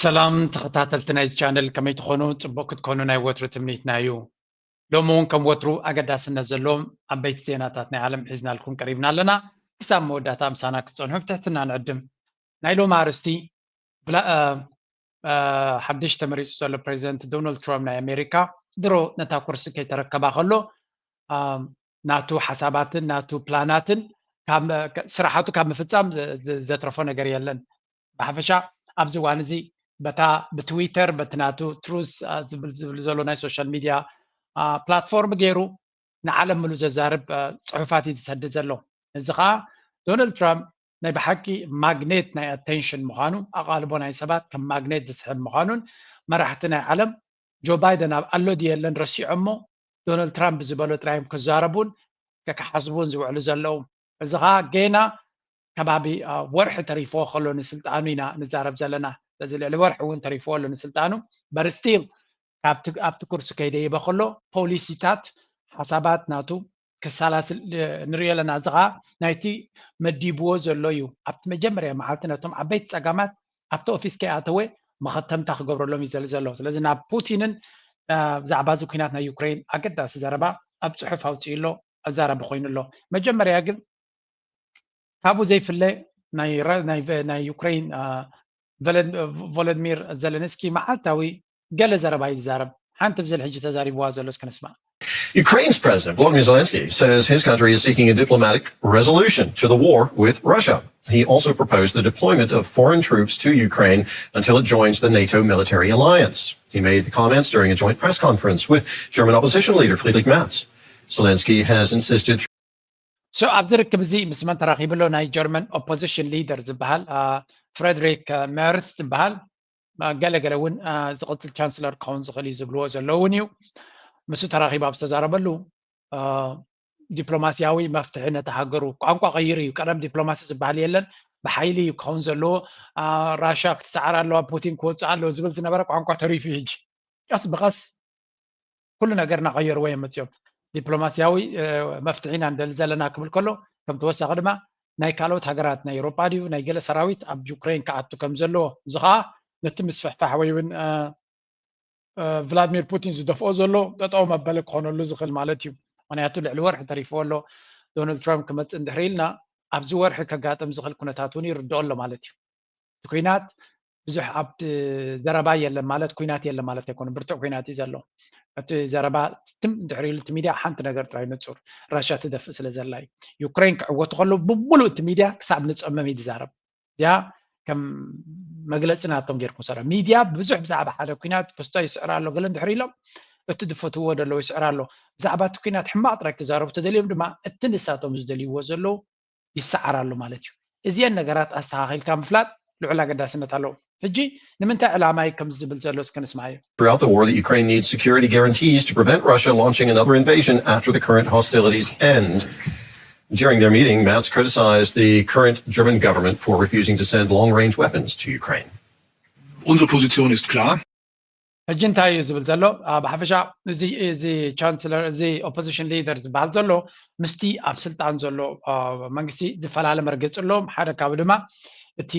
ሰላም ተኸታተልቲ ናይዚ ቻነል፣ ከመይ ትኾኑ? ጽቡቕ ክትኮኑ ናይ ወትሩ ትምኒትና እዩ። ሎሚ እውን ከም ወትሩ ኣገዳስነት ዘለዎም ዓበይቲ ዜናታት ናይ ዓለም ሒዝናልኩም ቀሪብና ኣለና። ክሳብ መወዳእታ ምሳና ክትጸንሑ ብትሕትና ንዕድም። ናይ ሎሚ ኣርእስቲ፣ ሓድሽ ተመሪጹ ዘሎ ፕሬዚደንት ዶናልድ ትራምፕ ናይ ኣሜሪካ ድሮ ነታ ኩርሲ ከይተረከባ ከሎ ናቱ ሓሳባትን ናቱ ፕላናትን ስራሓቱ ካብ ምፍጻም ዘትረፎ ነገር የለን። ብሓፈሻ ኣብዚ እዋን እዚ በታ ብትዊተር በቲ ናቱ ትሩዝ ዝብል ዝብል ዘሎ ናይ ሶሻል ሚድያ ፕላትፎርም ገይሩ ንዓለም ምሉ ዘዛርብ ጽሑፋት እዩ ዝሰድድ ዘሎ። እዚ ከዓ ዶናልድ ትራምፕ ናይ ብሓቂ ማግኔት ናይ ኣቴንሽን ምዃኑ፣ ኣቓልቦ ናይ ሰባት ከም ማግኔት ዝስሕብ ምዃኑን መራሕቲ ናይ ዓለም ጆ ባይደን ኣብ ኣሎ ድየለን ረሲዖሞ ዶናልድ ትራምፕ ዝበሎ ጥራዮም ክዛረቡን ከከሓስቡን ዝውዕሉ ዘለዉ። እዚ ከዓ ጌና ከባቢ ወርሒ ተሪፎ ከሎ ንስልጣኑ ኢና ንዛረብ ዘለና። ስለዚ ልዕሊ ወርሒ እውን ተሪፍዎ ኣሎ ንስልጣኑ። በርስቲል ኣብቲ ኩርሲ ከይደይበ ከሎ ፖሊሲታት ሓሳባት ናቱ ክሰላስል ንሪኦ ኣለና። እዚ ከዓ ናይቲ መዲብዎ ዘሎ እዩ። ኣብቲ መጀመርያ መዓልቲ ነቶም ዓበይቲ ፀጋማት ኣብቲ ኦፊስ ከይኣተወ መኸተምታ ክገብረሎም እዩ ዘል ዘሎ። ስለዚ ናብ ፑቲንን ብዛዕባ እዚ ኩናት ናይ ዩክሬን ኣገዳሲ ዘረባ ኣብ ፅሑፍ ኣውፅኡ ኣሎ፣ ኣዛራቢ ኮይኑ ኣሎ። መጀመርያ ግን ካብኡ ዘይፍለ ናይ ዩክሬን ቮሎድሚር ዘለንስኪ መዓልታዊ ገለ ዘረባ እዩ ዝዛረብ። ሓንቲ ብዝል ሕጂ ተዛሪብዋ ዘሎ እስከ ንስማ። Ukraine's President Volodymyr Zelensky says his country is seeking a diplomatic resolution to the war with Russia. He also proposed the deployment of foreign troops to Ukraine until it joins the NATO military alliance. He made the comments during a joint press conference with German opposition leader Friedrich Merz. Zelensky has insisted so ኣብዚ ርክብ እዚ ምስ መን ተራኺቡ ኣሎ? ናይ ጀርመን ኦፖዚሽን ሊደር ዝበሃል ፍሬድሪክ ሜርዝ ዝበሃል ገለገለ እውን ዝቕፅል ቻንስለር ክኸውን ዝኽእል እዩ ዝብልዎ ዘለዉ እውን እዩ። ምስ ተራኺቡ ኣብ ዝተዛረበሉ ዲፕሎማሲያዊ መፍትሒ ነቲ ሃገሩ ቋንቋ ቀይሩ እዩ። ቀደም ዲፕሎማሲ ዝበሃል የለን፣ ብሓይሊ እዩ ክኸውን ዘለዎ። ራሻ ክትሰዓር ኣለዋ፣ ፑቲን ክወፅእ ኣለዎ ዝብል ዝነበረ ቋንቋ ተሪፉ እዩ። ሕጂ ቀስ ብቐስ ኩሉ ነገር እናቐየርዎ እዮም መፂኦም። ዲፕሎማሲያዊ መፍትሒ ኢና ንደሊ ዘለና ክብል ከሎ ከም ተወሳኺ ድማ ናይ ካልኦት ሃገራት ናይ ኤውሮጳ ድዩ ናይ ገለ ሰራዊት ኣብ ዩክሬን ክኣቱ ከም ዘለዎ እዚ ከዓ ነቲ ምስፍሕፋሕ ወይ እውን ቭላድሚር ፑቲን ዝደፍኦ ዘሎ ጠጠው መበሊ ክኾነሉ ዝኽእል ማለት እዩ። ምክንያቱ ልዕሊ ወርሒ ተሪፍዎ ኣሎ ዶናልድ ትራምፕ ክመፅእ እንድሕር ኢልና ኣብዚ ወርሒ ከጋጥም ዝኽእል ኩነታት እውን ይርድኦ ኣሎ ማለት እዩ። እቲ ኩናት ብዙሕ ኣብቲ ዘረባ የለን ማለት ኩናት የለን ማለት ኣይኮነ፣ ብርቱዕ ኩናት እዩ ዘሎ። እቲ ዘረባ ትም እንድሕር ኢሉ እቲ ሚድያ ሓንቲ ነገር ጥራይ ንፁር ራሻ ትደፍእ ስለ ዘላ እዩ። ዩክሬን ክዕወቱ ከለዉ ብምሉእ እቲ ሚድያ ክሳብ ንፀመም እዩ ዝዛረብ። እዚኣ ከም መግለፂ ናቶም ጌርኩም ሰረ ሚድያ ብዙሕ ብዛዕባ ሓደ ኩናት ክስቶ ይስዕር ኣሎ ገለ እንድሕር ኢሎም እቲ ዝፈትዎ ደለዉ ይስዕር ኣሎ። ብዛዕባ እቲ ኩናት ሕማቕ ጥራይ ክዛረቡ ተደልዮም ድማ እቲ ንሳቶም ዝደልይዎ ዘለዉ ይሰዓር ኣሎ ማለት እዩ። እዚአን ነገራት ኣስተኻኺልካ ምፍላጥ ልዑል ኣገዳስነት ኣለዎ። ሕጂ ንምንታይ ዕላማ እዩ ከምዚ ዝብል ዘሎ እስከ ንስማዮ። Throughout the war, the Ukraine needs security guarantees to prevent Russia launching another invasion after the current hostilities end. During their meeting, Merz criticized the current German government for refusing to send long-range weapons to Ukraine. Unsere Position ist klar. ሕጂ እንታይ እዩ ዝብል ዘሎ? ብሓፈሻ እዚ ቻንስለር እዚ ኦፖዚሽን ሊደር ዝበሃል ዘሎ ምስቲ ኣብ ስልጣን ዘሎ መንግስቲ ዝፈላለ መርገፂ ኣለዎም። ሓደ ካብ ድማ እቲ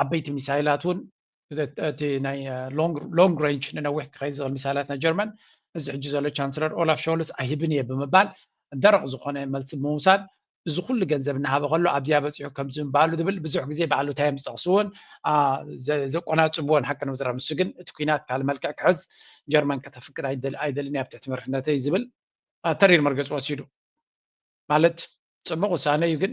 ዓበይቲ ሚሳይላት እውን እቲ ናይ ሎንግ ሬንጅ ንነዊሕ ክኸይድ ዝኽእል ሚሳይላት ናይ ጀርመን እዚ ሕጂ ዘሎ ቻንስለር ኦላፍ ሾልስ ኣይህብን እየ ብምባል ደረቕ ዝኾነ መልሲ ብምውሳድ እዚ ኩሉ ገንዘብ እናሃበ ከሎ ኣብዚኣ በፂሑ ከምዚ ምባሉ ዝብል ብዙሕ ግዜ ብኣሉታ እዮም ዝጠቕስዎን ዘቆናፅብዎን ሓቂ ንምዝራብ። ንሱ ግን እቲ ኩናት ካልእ መልክዕ ክሕዝ ጀርመን ከተፍቅድ ኣይደልን እያ ኣብ ትሕቲ መሪሕነተይ ዝብል ተሪር መርገፂ ወሲዱ። ማለት ፅቡቕ ውሳነ እዩ፣ ግን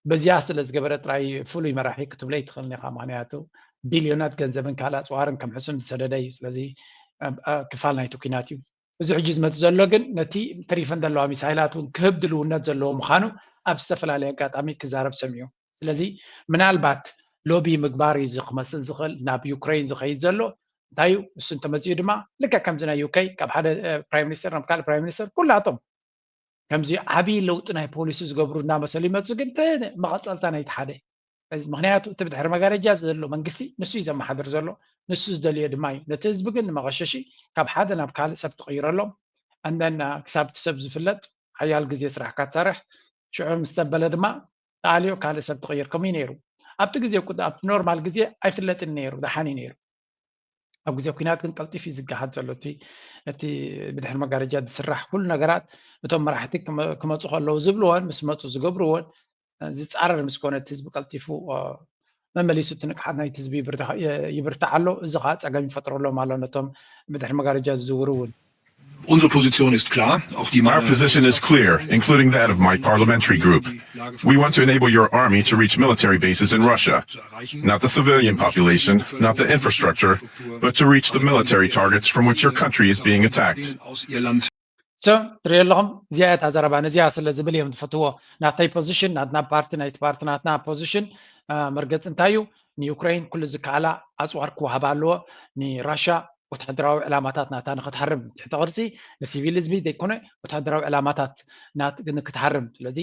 በዚኣ ስለ ዝገበረ ጥራይ ፍሉይ መራሒ ክትብሎ ኣይትኽእልን ኢኻ። ምክንያቱ ቢልዮናት ገንዘብን ካልእ ኣፅዋርን ከም ሕሱም ዝሰደደ እዩ። ስለዚ ክፋል ናይቲ ኩናት እዩ። እዚ ሕጂ ዝመፅእ ዘሎ ግን ነቲ ተሪፈን ዘለዋ ሚሳይላት እውን ክህብ ድልውነት ዘለዎ ምዃኑ ኣብ ዝተፈላለየ ኣጋጣሚ ክዛረብ ሰሚዑ። ስለዚ ምናልባት ሎቢ ምግባር እዩ እዚ ክመስል ዝኽእል ናብ ዩክሬን ዝኸይድ ዘሎ። እንታይ እዩ እሱ እንተመፅኡ ድማ ልክዕ ከምዚ ናይ ዩኬ ካብ ሓደ ፕራይም ሚኒስተር ናብ ካልእ ፕራይም ሚኒስተር ኩላቶም ከምዚ ዓብዪ ለውጢ ናይ ፖሊሲ ዝገብሩ እናመሰሉ ይመፁ፣ ግን መቐፀልታ ናይቲ ሓደ። ምክንያቱ እቲ ብድሕሪ መጋረጃ ዘሎ መንግስቲ ንሱ እዩ ዘመሓድር ዘሎ፣ ንሱ ዝደልዮ ድማ እዩ። ነቲ ህዝቢ ግን ንመቐሸሺ ካብ ሓደ ናብ ካልእ ሰብ ትቕይረሎም። And then ክሳብ እቲ ሰብ ዝፍለጥ ሓያል ግዜ ስራሕካ ትሰርሕ። ሽዑ ምስ ተበለ ድማ ተኣልዮ ካልእ ሰብ ትቕይር። ከምኡ እዩ ነይሩ። ኣብቲ ግዜ ኣብቲ ኖርማል ግዜ ኣይፍለጥን ነይሩ፣ ደሓን እዩ ነይሩ። ኣብ ግዜ ኩናት ግን ቀልጢፍ እዩ ዝገሃድ ዘሎ። እቲ ብድሕሪ መጋረጃ ዝስራሕ ኩሉ ነገራት እቶም መራሕቲ ክመፁ ከለዉ ዝብልዎን ምስ መፁ ዝገብርዎን ዝፃረር ምስ ኮነ እቲ ህዝቢ ቀልጢፉ መመሊሱ እቲ ንቕሓት ናይቲ ህዝቢ ይብርታዕ ኣሎ። እዚ ከዓ ፀገም ይፈጥረሎም ኣሎ ነቶም ብድሕሪ መጋረጃ ዝዝውሩ እውን። Unsere Position ist klar. Auch die Our position is clear, including that of my parliamentary group. We want to enable your army to reach military bases in Russia. Not the civilian population, not the infrastructure, but to reach the military targets from which your country is being attacked. So ትሪኦ ኣለኹም፣ እዚኣ እያ እታ ዘረባ። ነዚኣ ስለ ዝብል እዮም ዝፈትዎ። ናተይ ፖዚሽን፣ ናትና ፓርቲ፣ ናይቲ ፓርቲ ናትና ፖዚሽን መርገፂ እንታይ እዩ? ንዩክሬን ኩሉ ዝከኣላ ኣፅዋር ክወሃባ ኣለዎ። ንራሻ ወታደራዊ ዕላማታት ናታ ንክትሃርም፣ ትሕቲ ቅርፂ ንሲቪል ህዝቢ ዘይኮነ ወታደራዊ ዕላማታት ንክትሃርም። ስለዚ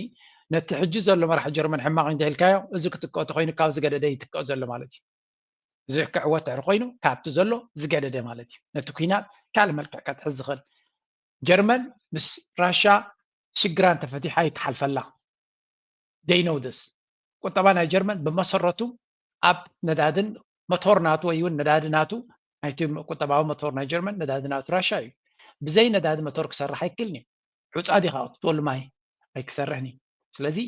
ነቲ ሕጂ ዘሎ መራሒ ጀርመን ሕማቕ እንተኢልካዮ፣ እዚ ክትክኦ ተኮይኑ ካብ ዝገደደ ይትክኦ ዘሎ ማለት እዩ። ዝክዕወት ድሕሪ ኮይኑ ካብቲ ዘሎ ዝገደደ ማለት እዩ። ነቲ ኩናት ካልእ መልክዕ ከትሕዝ ዝኽእል። ጀርመን ምስ ራሻ ሽግራ እንተፈቲሓ ይክሓልፈላ። They know this። ቁጠባ ናይ ጀርመን ብመሰረቱ ኣብ ነዳድን መቶር ናቱ ወይ እውን ነዳዲ ናቱ ናይቲ ቁጠባዊ መቶር ናይ ጀርመን ነዳዲ ናቱ ራሻ እዩ። ብዘይ ነዳዲ መቶር ክሰርሕ ኣይክእልን እዩ። ሑፃ ዲኻ ክትወሉ ማይ ኣይክሰርሕን እዩ። ስለዚ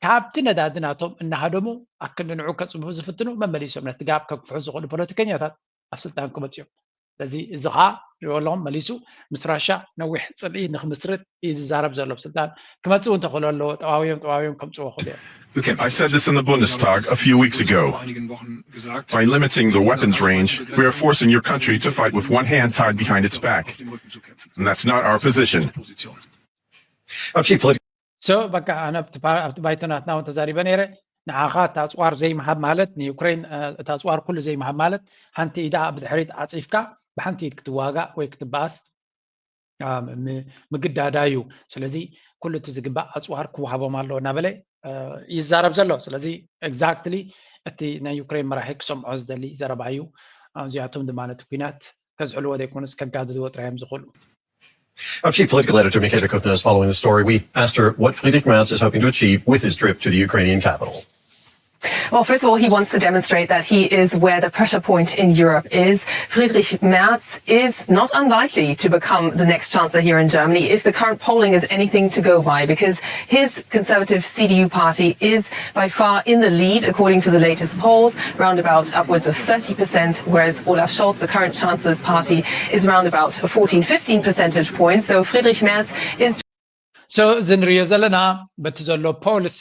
ካብቲ ነዳዲ ናቶም እናሃደሙ ኣክንዲ ንዑ ከፅብቡ ዝፍትኑ መመሊሶም ነቲ ጋብ ከግፍሑ ዝኽእሉ ፖለቲከኛታት ኣብ ስልጣን ክመፅኡ እዮም። ስለዚ እዚ ከዓ ሪኦ ኣለኹም መሊሱ ምስ ራሻ ነዊሕ ፅልኢ ንክምስርት እዩ ዝዛረብ ዘሎ። ብስልጣን ክመፅኡ እንተኽእሉ ኣለዎ ጠዋውዮም ጠዋውዮም ከምፅዎ ክእሉ እዮም። I said this in the Bundestag a few weeks ago. By limiting the weapons range, we are forcing your country to fight with one hand tied behind its back. And that's not our position. So በቃ ኣነ ኣብቲ ባይቶ ናትና እውን ተዛሪበ ነይረ። ንዓኻ እቲ ኣፅዋር ዘይምሃብ ማለት ንዩክሬን እቲ ኣፅዋር ኩሉ ዘይምሃብ ማለት ሓንቲ ኢዳ ብድሕሪት ዓፂፍካ ብሓንቲ ኢድ ክትዋጋእ ወይ ክትበኣስ ምግዳዳ እዩ። ስለዚ ኩሉ እቲ ዝግባእ ኣፅዋር ክወሃቦም ኣለዎ እናበለ ይዛረብ ዘሎ። ስለዚ exactly እቲ ናይ ዩክሬን መራሒ ክሰምዖ ዝደሊ ዘረባ እዩ። እዚኣቶም ድማ ነቲ ኩናት ከዝሕልዎ ዘይኮኑስ ከጋድድዎ ጥራይ እዮም ዝኽእሉ። Our chief political editor, Michaela Kutner, is following the story. We asked her what Friedrich Merz is hoping to achieve with his trip to the Ukrainian capital. Well, first of all, he wants to demonstrate that he is where the pressure point in Europe is. Friedrich Merz is not unlikely to become the next chancellor here in Germany if the current polling is anything to go by, because his conservative C D U party is by far in the lead, according to the latest polls, round about upwards of thirty percent, whereas Olaf Scholz, the current chancellor's party, is round about fourteen, fifteen percentage points. So Friedrich Merz is So እዚ ንሪኦ ዘለና በቲ ዘሎ ፖልስ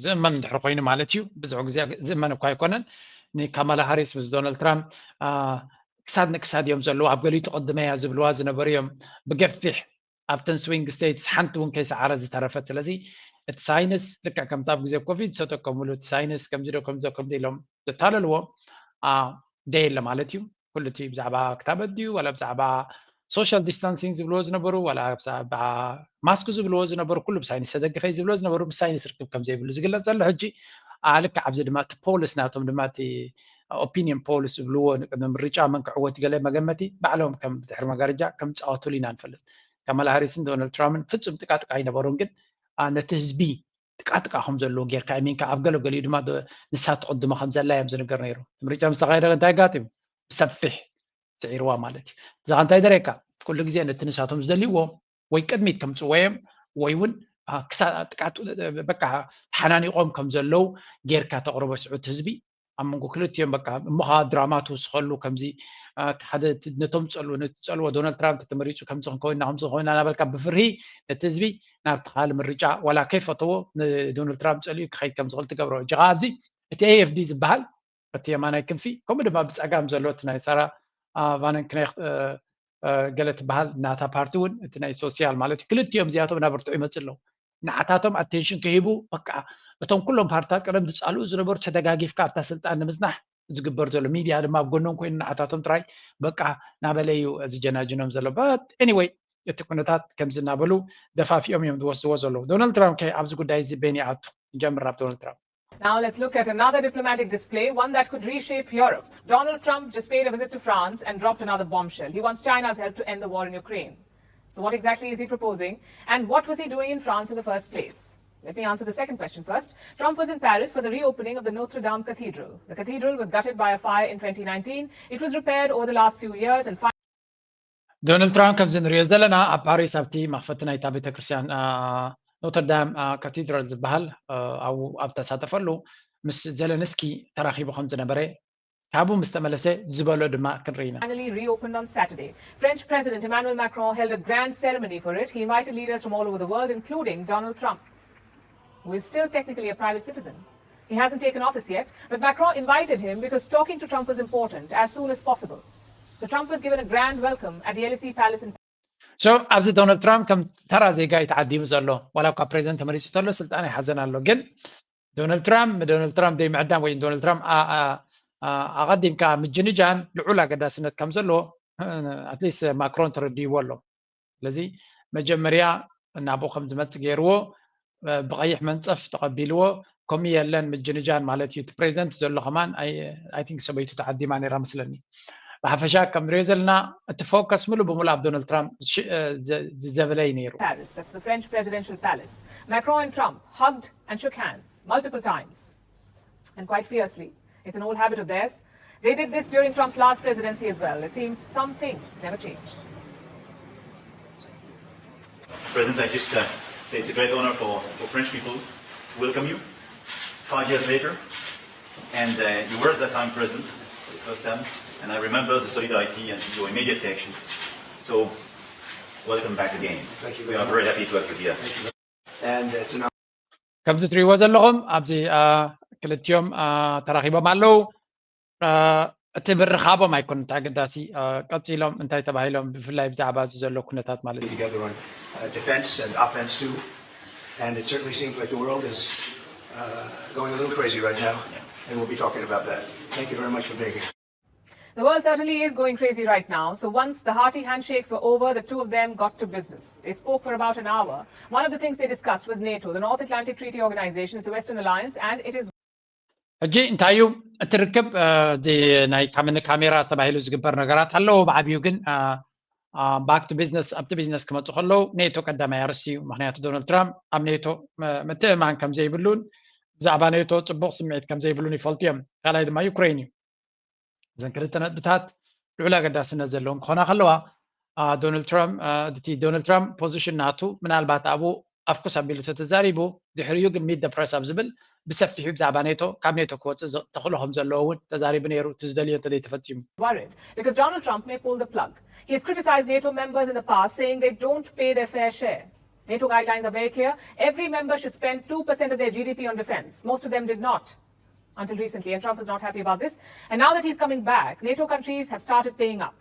ዝእመን እንድሕር ኮይኑ ማለት እዩ። ብዙሕ ግዜ ዝእመን እኳ ኣይኮነን። ንካማላ ሃሪስ ምስ ዶናልድ ትራምፕ ክሳድ ንክሳድ እዮም ዘለዉ። ኣብ ገሊኡ ትቕድመያ ዝብልዋ ዝነበሩ እዮም። ብገፊሕ ኣብተን ስዊንግ ስቴትስ ሓንቲ እውን ከይሰዓረ ዝተረፈት። ስለዚ እቲ ሳይንስ ልክዕ ከምቲ ኣብ ግዜ ኮቪድ ዝተጠቀምሉ እቲ ሳይንስ ከምዚ ዶ ከምዚ ዶ ከምዚ ኢሎም ዘታለልዎ ደየለ ማለት እዩ። ኩሉ እቲ ብዛዕባ ክታበት ድዩ ዋላ ብዛዕባ ሶሻል ዲስታንሲንግ ዝብልዎ ዝነበሩ ዋላ ብዛዕባ ማስክ ዝብልዎ ዝነበሩ ኩሉ ብሳይንስ ተደግፈ ዝብልዎ ዝነበሩ ብሳይንስ ርክብ ከም ዘይብሉ ዝግለፅ ዘሎ ሕጂ ልክዕ ኣብዚ ድማ እቲ ፖልስ ናቶም ድማ እቲ ኦፒኒየን ፖልስ ዝብልዎ ንቅድሚ ምርጫ መን ክዕወት ገለ መገመቲ ባዕሎም ከም ብድሕሪ መጋረጃ ከም ዝፃወትሉ ኢና ንፈልጥ። ካማላ ሃሪስን ዶናልድ ትራምፕን ፍፁም ጥቃጥቃ ኣይነበሩን ግን ነቲ ህዝቢ ጥቃጥቃ ከም ዘለዎ ጌርካ እሚንካ ኣብ ገለገሊኡ ድማ ንሳ ትቕድሞ ከም ዘላ እዮም ዝንገር ነይሩ። እቲ ምርጫ ምስ ተኻየደ እንታይ ኣጋጢሙ? ብሰፊሕ ስዒርዋ ማለት እዩ። እዛ እንታይ ደረካ ኩሉ ግዜ ነቲ ንሳቶም ዝደልይዎ ወይ ቅድሚት ከምፅዎ እዮም ወይ እውን ጥቃት በቃ ተሓናኒቆም ከም ዘለዉ ጌርካ ተቕርቦ ስዑት ህዝቢ ኣብ መንጎ ክልቲኦም በቃ እሞ ከዓ ድራማ ትውስኸሉ ከምዚ ሓደ ነቶም ዝፀልዎ ነቲ ዝፀልዎ ዶናልድ ትራምፕ ተመሪፁ ከምዚ ክንከውና ከምዚ ክንከውና እናበልካ ብፍርሂ ነቲ ህዝቢ ናብቲ ካልእ ምርጫ ዋላ ከይፈተዎ ንዶናልድ ትራምፕ ፀሊኡ ክኸይድ ከም ዝኽእል ትገብሮ። እጂ ከዓ ኣብዚ እቲ ኤኤፍዲ ዝበሃል እቲ የማናይ ክንፊ ከምኡ ድማ ብፀጋም ዘሎ እቲ ናይ ሳራ ቫነን ክኔክት ገለ ትበሃል ናታ ፓርቲ እውን እቲ ናይ ሶሲያል ማለት እዩ። ክልቲኦም እዚኣቶም እናበርትዑ ይመፅእ ኣለዉ። ንዓታቶም ኣቴንሽን ክሂቡ በቃ እቶም ኩሎም ፓርትታት ቀደም ዝፃልኡ ዝነበሩ ተደጋጊፍካ ኣብታ ስልጣን ንምፅናሕ ዝግበር ዘሎ ሚድያ ድማ ኣብ ጎኖም ኮይኑ ንዓታቶም ጥራይ በቃ ናበለ እዩ ዝጀናጅኖም ዘሎ። But anyway እቲ ኩነታት ከምዚ እናበሉ ደፋፊኦም እዮም ዝወስድዎ ዘለዉ። ዶናልድ ትራምፕ ከ ኣብዚ ጉዳይ እዚ በይን ይኣቱ። ንጀምር ናብ ዶናልድ ትራምፕ። Now let's look at another diplomatic display, one that could reshape Europe. Donald Trump just paid a visit to France and dropped another bombshell. He wants China's help to end the war in Ukraine. So, what exactly is he proposing? And what was he doing in France in the first place? Let me answer the second question first. Trump was in Paris for the reopening of the Notre Dame Cathedral. The cathedral was gutted by a fire in twenty nineteen. It was repaired over the last few years and ዶናልድ ትራምፕ ከምዚ ንሪኦ ዘለና ኣብ ፓሪስ ኣብቲ መኽፈቲ ናይታ ቤተክርስትያን ኖትርዳም ካቴድራል ዝበሃል ኣብኡ ኣብ ተሳተፈሉ ምስ ዘለንስኪ ተራኺቡ ከም ዝነበረ ካብኡ ምስ ተመለሰ ዝበሎ ድማ ክንርኢ ኢና። Finally reopened on Saturday. French President Emmanuel Macron held a grand ceremony for it. He invited leaders from all over the world, including Donald Trump, who is still technically a private citizen. He hasn't taken office yet, but Macron invited him because talking to Trump was important as soon as possible. So Trump was given a grand welcome at the Elysee Palace in So ኣብዚ ዶናልድ ትራምፕ ከም ተራ ዜጋ እዩ ተዓዲሙ ዘሎ። ዋላ እኳ ፕሬዚደንት ተመሪጹ ተሎ ስልጣን ይሓዘን ኣሎ። ግን ዶናልድ ትራምፕ ንዶናልድ ትራምፕ ዘይምዕዳም ወይ ዶናልድ ትራምፕ ኣቐዲምካ ምጅንጃን ልዑል ኣገዳስነት ከም ዘለዎ ኣትሊስት ማክሮን ተረዲእዎ ኣሎ። ስለዚ መጀመርያ ናብኡ ከም ዝመፅእ ገይርዎ ብቐይሕ መንፀፍ ተቐቢልዎ። ከምኡ የለን ምጅንጃን ማለት እዩ። እቲ ፕሬዚደንት ዘሎ ከማን ኣይ ቲንክ ሰበይቱ ተዓዲማ ነይራ መስለኒ። ብሓፈሻ ከም ንሪኦ ዘለና እቲ ፎከስ ሙሉ ብሙሉ ኣብ ዶናልድ ትራምፕ ዝዘበለ እዩ ነይሩ። Paris, that's the French presidential palace. Macron and Trump hugged and shook hands multiple times and quite fiercely. It's an old habit of theirs. They did this during Trump's last presidency as well. It seems some things never change. President, I just, uh, it's a great honor for, for French people to welcome you five years later. And uh, you were at that time president for the first time. And I remember the solidarity and your immediate reaction. So, welcome back again. Thank you We very are very happy to have you here. And it's an ከምዚ ትሪእዎ ዘለኹም ኣብዚ ክልቲኦም ተራኺቦም ኣለዉ። እቲ ምርኻቦም ኣይኮነን እቲ ኣገዳሲ። ቀፂሎም እንታይ ተባሂሎም ብፍላይ ብዛዕባ እዚ ዘሎ ኩነታት ማለት እዩ። together on uh, defense and offense too. And it certainly seems like the world is uh, going a little crazy right now. And we'll be talking about that. Thank you very much for being here. The world certainly is going crazy right now. So once the hearty handshakes were over, the two of them got to business. They spoke for about an hour. One of the things they discussed was NATO, the North Atlantic Treaty Organization. It's a Western alliance, and it is ሕጂ እንታይ እዩ እቲ ርክብ? እዚ ናይ ካሜራ ተባሂሉ ዝግበር ነገራት ኣለዎ። ብዓብዩ ግን back to business ኣብቲ ቢዝነስ ክመፁ ከለዉ ኔቶ ቀዳማይ ኣርእስቲ እዩ። ምክንያቱ ዶናልድ ትራምፕ ኣብ ኔቶ ምትእምማን ከም ዘይብሉን ብዛዕባ ኔቶ ፅቡቕ ስምዒት ከም ዘይብሉን ይፈልጡ እዮም። ካልኣይ ድማ ዩክሬን እዩ። እዘን ክልተ ነጥብታት ልዑል ኣገዳስነት ዘለዎም ክኾና ከለዋ ዶናልድ ትራምፕ እቲ ዶናልድ ትራምፕ ፖዚሽን ናቱ ምናልባት ኣብኡ ኣፍኩስ ኣቢሉ ተተዛሪቡ ድሕሪኡ ግን ሚት ፕረስ ኣብ ዝብል ብሰፊሑ ብዛዕባ ኔቶ ካብ ኔቶ ክወፅእ ተኽእሎ ከም ዘለዎ እውን ተዛሪቡ ነይሩ። እቲ ዝደልዮ እንተዘይተፈፂሙ worried because Donald Trump may pull the plug. He has criticized NATO members in the past, saying they don't pay their fair share. NATO guidelines are very clear. Every member should spend two percent of their G D P on defense. Most of them did not until recently, and Trump was not happy about this. And now that he's coming back, NATO countries have started paying up.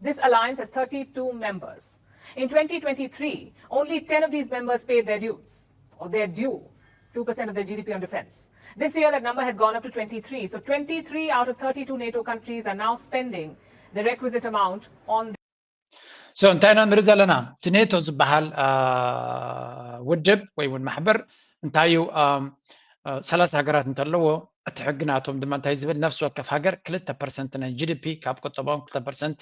This alliance has thirty-two members. In twenty twenty-three, only ten of these members paid their dues, or their due, two percent of their G D P on defense. This year, that number has gone up to twenty-three. So twenty-three out of thirty-two NATO countries are now spending the requisite amount on so እንታይ ኢና ንርኢ ዘለና? እቲ ኔቶ ዝበሃል ውድብ ወይ እውን ማሕበር እንታይ እዩ? ሰላሳ ሃገራት እንተለዎ እቲ ሕጊ ናቶም ድማ እንታይ ዝብል ነፍሲ ወከፍ ሃገር ክልተ ፐርሰንት ናይ ጂ ዲ ፒ ካብ ቁጠባኦም ክልተ ፐርሰንት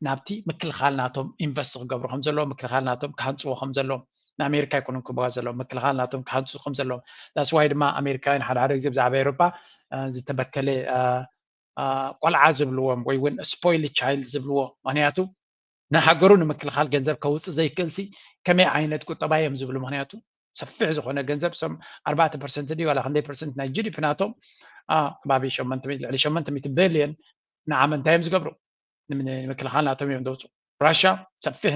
ናብቲ ምክልኻል ናቶም ኢንቨስት ክገብሩ ከም ዘለዎም ምክልኻል ናቶም ክሃንፅዎ ከም ዘለዎም ንኣሜሪካ ኣይኮኑን ክብዋ ዘለዎም ምክልኻል ናቶም ክሃንፁ ከም ዘለዎም that's why ድማ ኣሜሪካውያን ሓደ ሓደ ግዜ ብዛዕባ ኤውሮፓ ዝተበከለ ቆልዓ ዝብልዎም ወይ እውን ስፖይል ቻይልድ ዝብልዎ ምክንያቱ ንሃገሩ ንምክልኻል ገንዘብ ከውፅእ ዘይክእል ሲ ከመይ ዓይነት ቁጠባ እዮም ዝብሉ ምክንያቱ ሰፊሕ ዝኾነ ገንዘብ ሶም ኣርባዕተ ፐርሰንት ድዩ ዋላ ክንደይ ፐርሰንት ናይ ጂ ዲ ፒ ናቶም ከባቢ ልዕሊ ሸሞንተ ሚእቲ ቢልዮን ንዓመት እንታይ እዮም ዝገብሩ ንምክልኻል ናቶም እዮም ዘውፅኡ ራሻ ሰፊሕ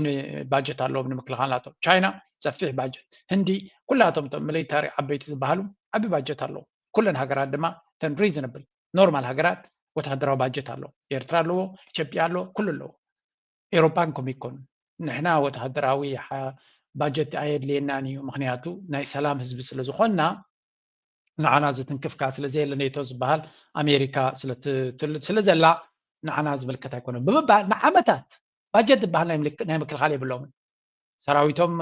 ባጀት ኣለዎም ንምክልኻል ናቶም ቻይና ሰፊሕ ባጀት ህንዲ ኩላቶም ቶም ሚሊታሪ ዓበይቲ ዝበሃሉ ዓቢ ባጀት ኣለዎም ኩለን ሃገራት ድማ ተን ሪዝነብል ኖርማል ሃገራት ወታደራዊ ባጀት ኣለዎ ኤርትራ ኣለዎ ኢትዮጵያ ኣለዎ ኩሉ ኣለዎ ኤሮፓን ከም ይኮኑ ንሕና ወታደራዊ ባጀት ኣየድልየናን እዩ ምክንያቱ ናይ ሰላም ህዝቢ ስለዝኮንና ንዓና ዝትንክፍ ከዓ ስለዘየለ ኔቶ ዝበሃል ኣሜሪካ ስለዘላ ንዓና ዝምልከት ኣይኮነ ብምባል ንዓመታት ባጀት ዝበሃል ናይ ምክልኻል የብሎምን ሰራዊቶም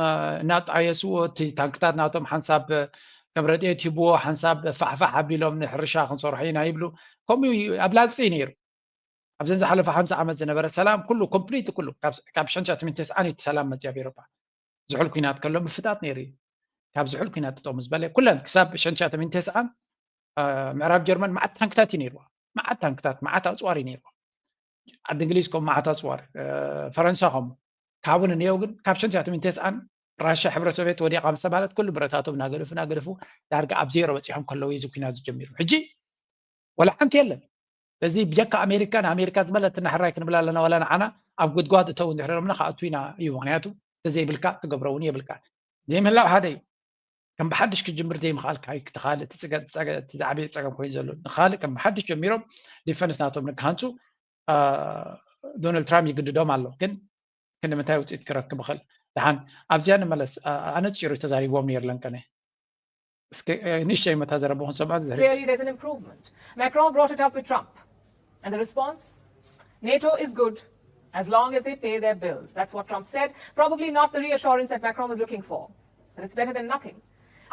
እናጣየስዎ እቲ ታንክታት ናቶም ሓንሳብ ከም ረድኤት ይህብዎ ሓንሳብ ፋሕፋሕ ኣቢሎም ንሕርሻ ክንሰርሖ ኢና ይብሉ ከምኡ ኣብ ላግፂ እዩ ነይሩ ኣብዘን ዝሓለፈ ሓምሳ ዓመት ዝነበረ ሰላም ኩሉ ኮምፕሊት ኩሉ ካብ ሸንሻ ትምንቴስዓን እቲ ሰላም መፅዮ ኣብ ኤሮፓ ዝሑል ኩናት ከሎ ምፍጣጥ ነይሩ እዩ ካብ ዝሑል ኩናት ጠጠው ምስ በለ ኩለን ክሳብ ሸንሻተ ሚንቴስኣን ምዕራብ ጀርመን መዓት ታንክታት እዩ ነይርዋ። መዓት ታንክታት፣ መዓት ኣፅዋር እዩ ነይርዋ። ዓዲ እንግሊዝ ከም መዓት ኣፅዋር፣ ፈረንሳ ከም ካብኡ ንንየው ግን ካብ ሸንሻተ ሚንቴስኣን ራሻ ሕብረ ሶቪየት ወዲቓ ምስ ተባለት ኩሉ ብረታቶም እናገደፉ እናገደፉ ዳርጋ ኣብ ዜሮ በፂሖም ከለዉ እዩ እዚ ኩናት ዝጀሚሩ። ሕጂ ወላ ሓንቲ የለን። በዚ ብጀካ ኣሜሪካ ንኣሜሪካ ዝበለትና ሕራይ ክንብል ኣለና። ዋላ ንዓና ኣብ ጉድጓድ እተው እንድሕር ኢሎምና ክኣቱ ኢና እዩ። ምክንያቱ ተዘይብልካ ትገብሮ እውን የብልካ። ዘይምህላው ሓደ እዩ። ከም ብሓድሽ ክትጅምር ዘይምኽኣል ካይ ክትኻል እቲ ዝዓበየ ፀገም ኮይኑ ዘሎ ንኻልእ ከም ብሓድሽ ጀሚሮም ዲፈንስ ናቶም ንክሃንፁ ዶናልድ ትራምፕ ይግድዶም ኣሎ። ግን ክንዲ ምንታይ ውፅኢት ክረክብ ይኽእል? ደሓን ኣብዚኣ ንመለስ። ኣነፂሩ ተዛሪብዎም ነይሩ ለንቀነ እስከ ንእሽተይ መታ ዘረብኹም ሰብኣት ዝህብ Clearly, there's an improvement. Macron brought it up with Trump. And the response? NATO is good as long as they pay their bills. That's what Trump said. Probably not the reassurance that Macron was looking for, but it's better than nothing.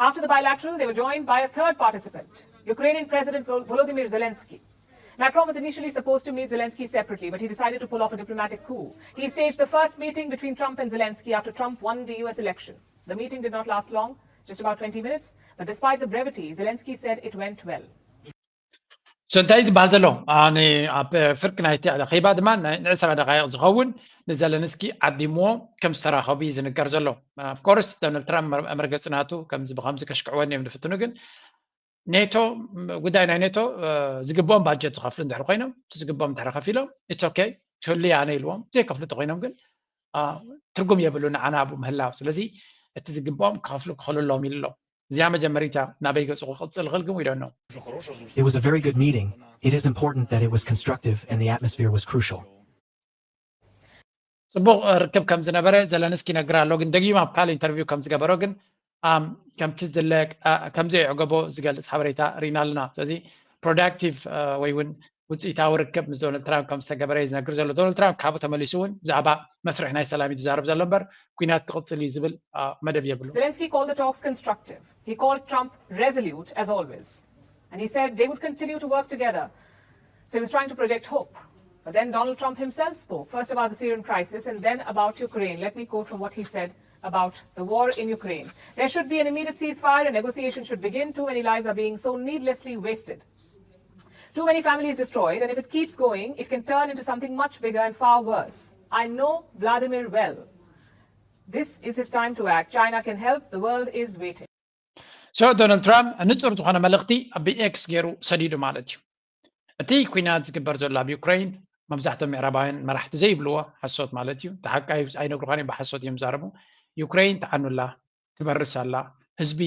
After the bilateral, they were joined by a third participant, Ukrainian President Volodymyr Zelensky. Macron was initially supposed to meet Zelensky separately, but he decided to pull off a diplomatic coup. He staged the first meeting between Trump and Zelensky after Trump won the U S election. The meeting did not last long, just about twenty minutes, but despite the brevity, Zelensky said it went well. So እንታይ ዝበሃል ዘሎ ኣብ ፍርቂ ናይቲ ኣኼባ ድማ ንዕስራ ደቃይቕ ዝኸውን ንዘለንስኪ ዓዲምዎ ከም ዝተራኸቡ እዩ ዝንገር ዘሎ። Of course ዶናልድ ትራምፕ መርገፂ ናቱ ከምዚ ብከምዚ ከሽክዕወኒ እዮም ዝፍትኑ፣ ግን ኔቶ ጉዳይ ናይ ኔቶ ዝግብኦም ባጀት ዝኸፍሉ እንድሕር ኮይኖም እቲ ዝግብኦም እንድሕር ከፊሎም it's okay ክህሉ ኣነ ኢልዎም፣ ዘይከፍሉ ተኮይኖም ግን ትርጉም የብሉ ንዓና ኣብኡ ምህላው። ስለዚ እቲ ዝግብኦም ክኸፍሉ ክኽእሉ ኣለዎም ኢሉ ኣሎ። እዚኣ መጀመሪታ ናበይ ገፁ ክቕፅል ይኽእል ግን we don't know። It was a very good meeting. It is important that it was constructive and the atmosphere was crucial. ፅቡቕ ርክብ ከም ዝነበረ ዘለንስኪ ይነግር ኣሎ፣ ግን ደጊም ኣብ ካልእ ኢንተርቪው ከም ዝገበሮ ግን ከምቲ ዝድለ ከም ዘየዕገቦ ዝገልፅ ሓበሬታ ርኢና ኣለና። ስለዚ ፕሮዳክቲቭ ወይ እውን ውፅኢታዊ ርክብ ምስ ዶናልድ ትራምፕ ከም ዝተገበረ እዩ ዝነግር ዘሎ። ዶናልድ ትራምፕ ካብኡ ተመሊሱ እውን ብዛዕባ መስርሕ ናይ ሰላም እዩ ዝዛረብ ዘሎ እምበር ኲናት ክቕፅል እዩ ዝብል መደብ የብሉ። Zelensky called the talks constructive. He called Trump resolute as always. And he said they would continue to work together. So he was trying to project hope. But then Donald Trump himself spoke, first about the Syrian crisis and then about Ukraine. Let me quote from what he said about the war in Ukraine. There should be an immediate ceasefire and negotiations should begin. Too many lives are being so needlessly wasted. Too many families destroyed, and if it keeps going, it can turn into something much bigger and far worse. I know Vladimir well. This is his time to act. China can help. The world is waiting. So ዶናልድ ትራምፕ ንፁር ዝኾነ መልእኽቲ ብኤክስ ገይሩ ሰዲዱ ማለት እዩ። እቲ ኲናት ዝግበር ዘሎ ኣብ ዩክሬን መብዛሕትኦም ምዕራባውያን መራሕቲ ዘይብልዎ ሓሶት ማለት እዩ። እቲ ሓቂ ኣይነግሩኻን እዮም፣ ብሓሶት እዮም ዝዛረቡ። ዩክሬን ትዓኑላ፣ ትበርስ ኣላ፣ ህዝቢ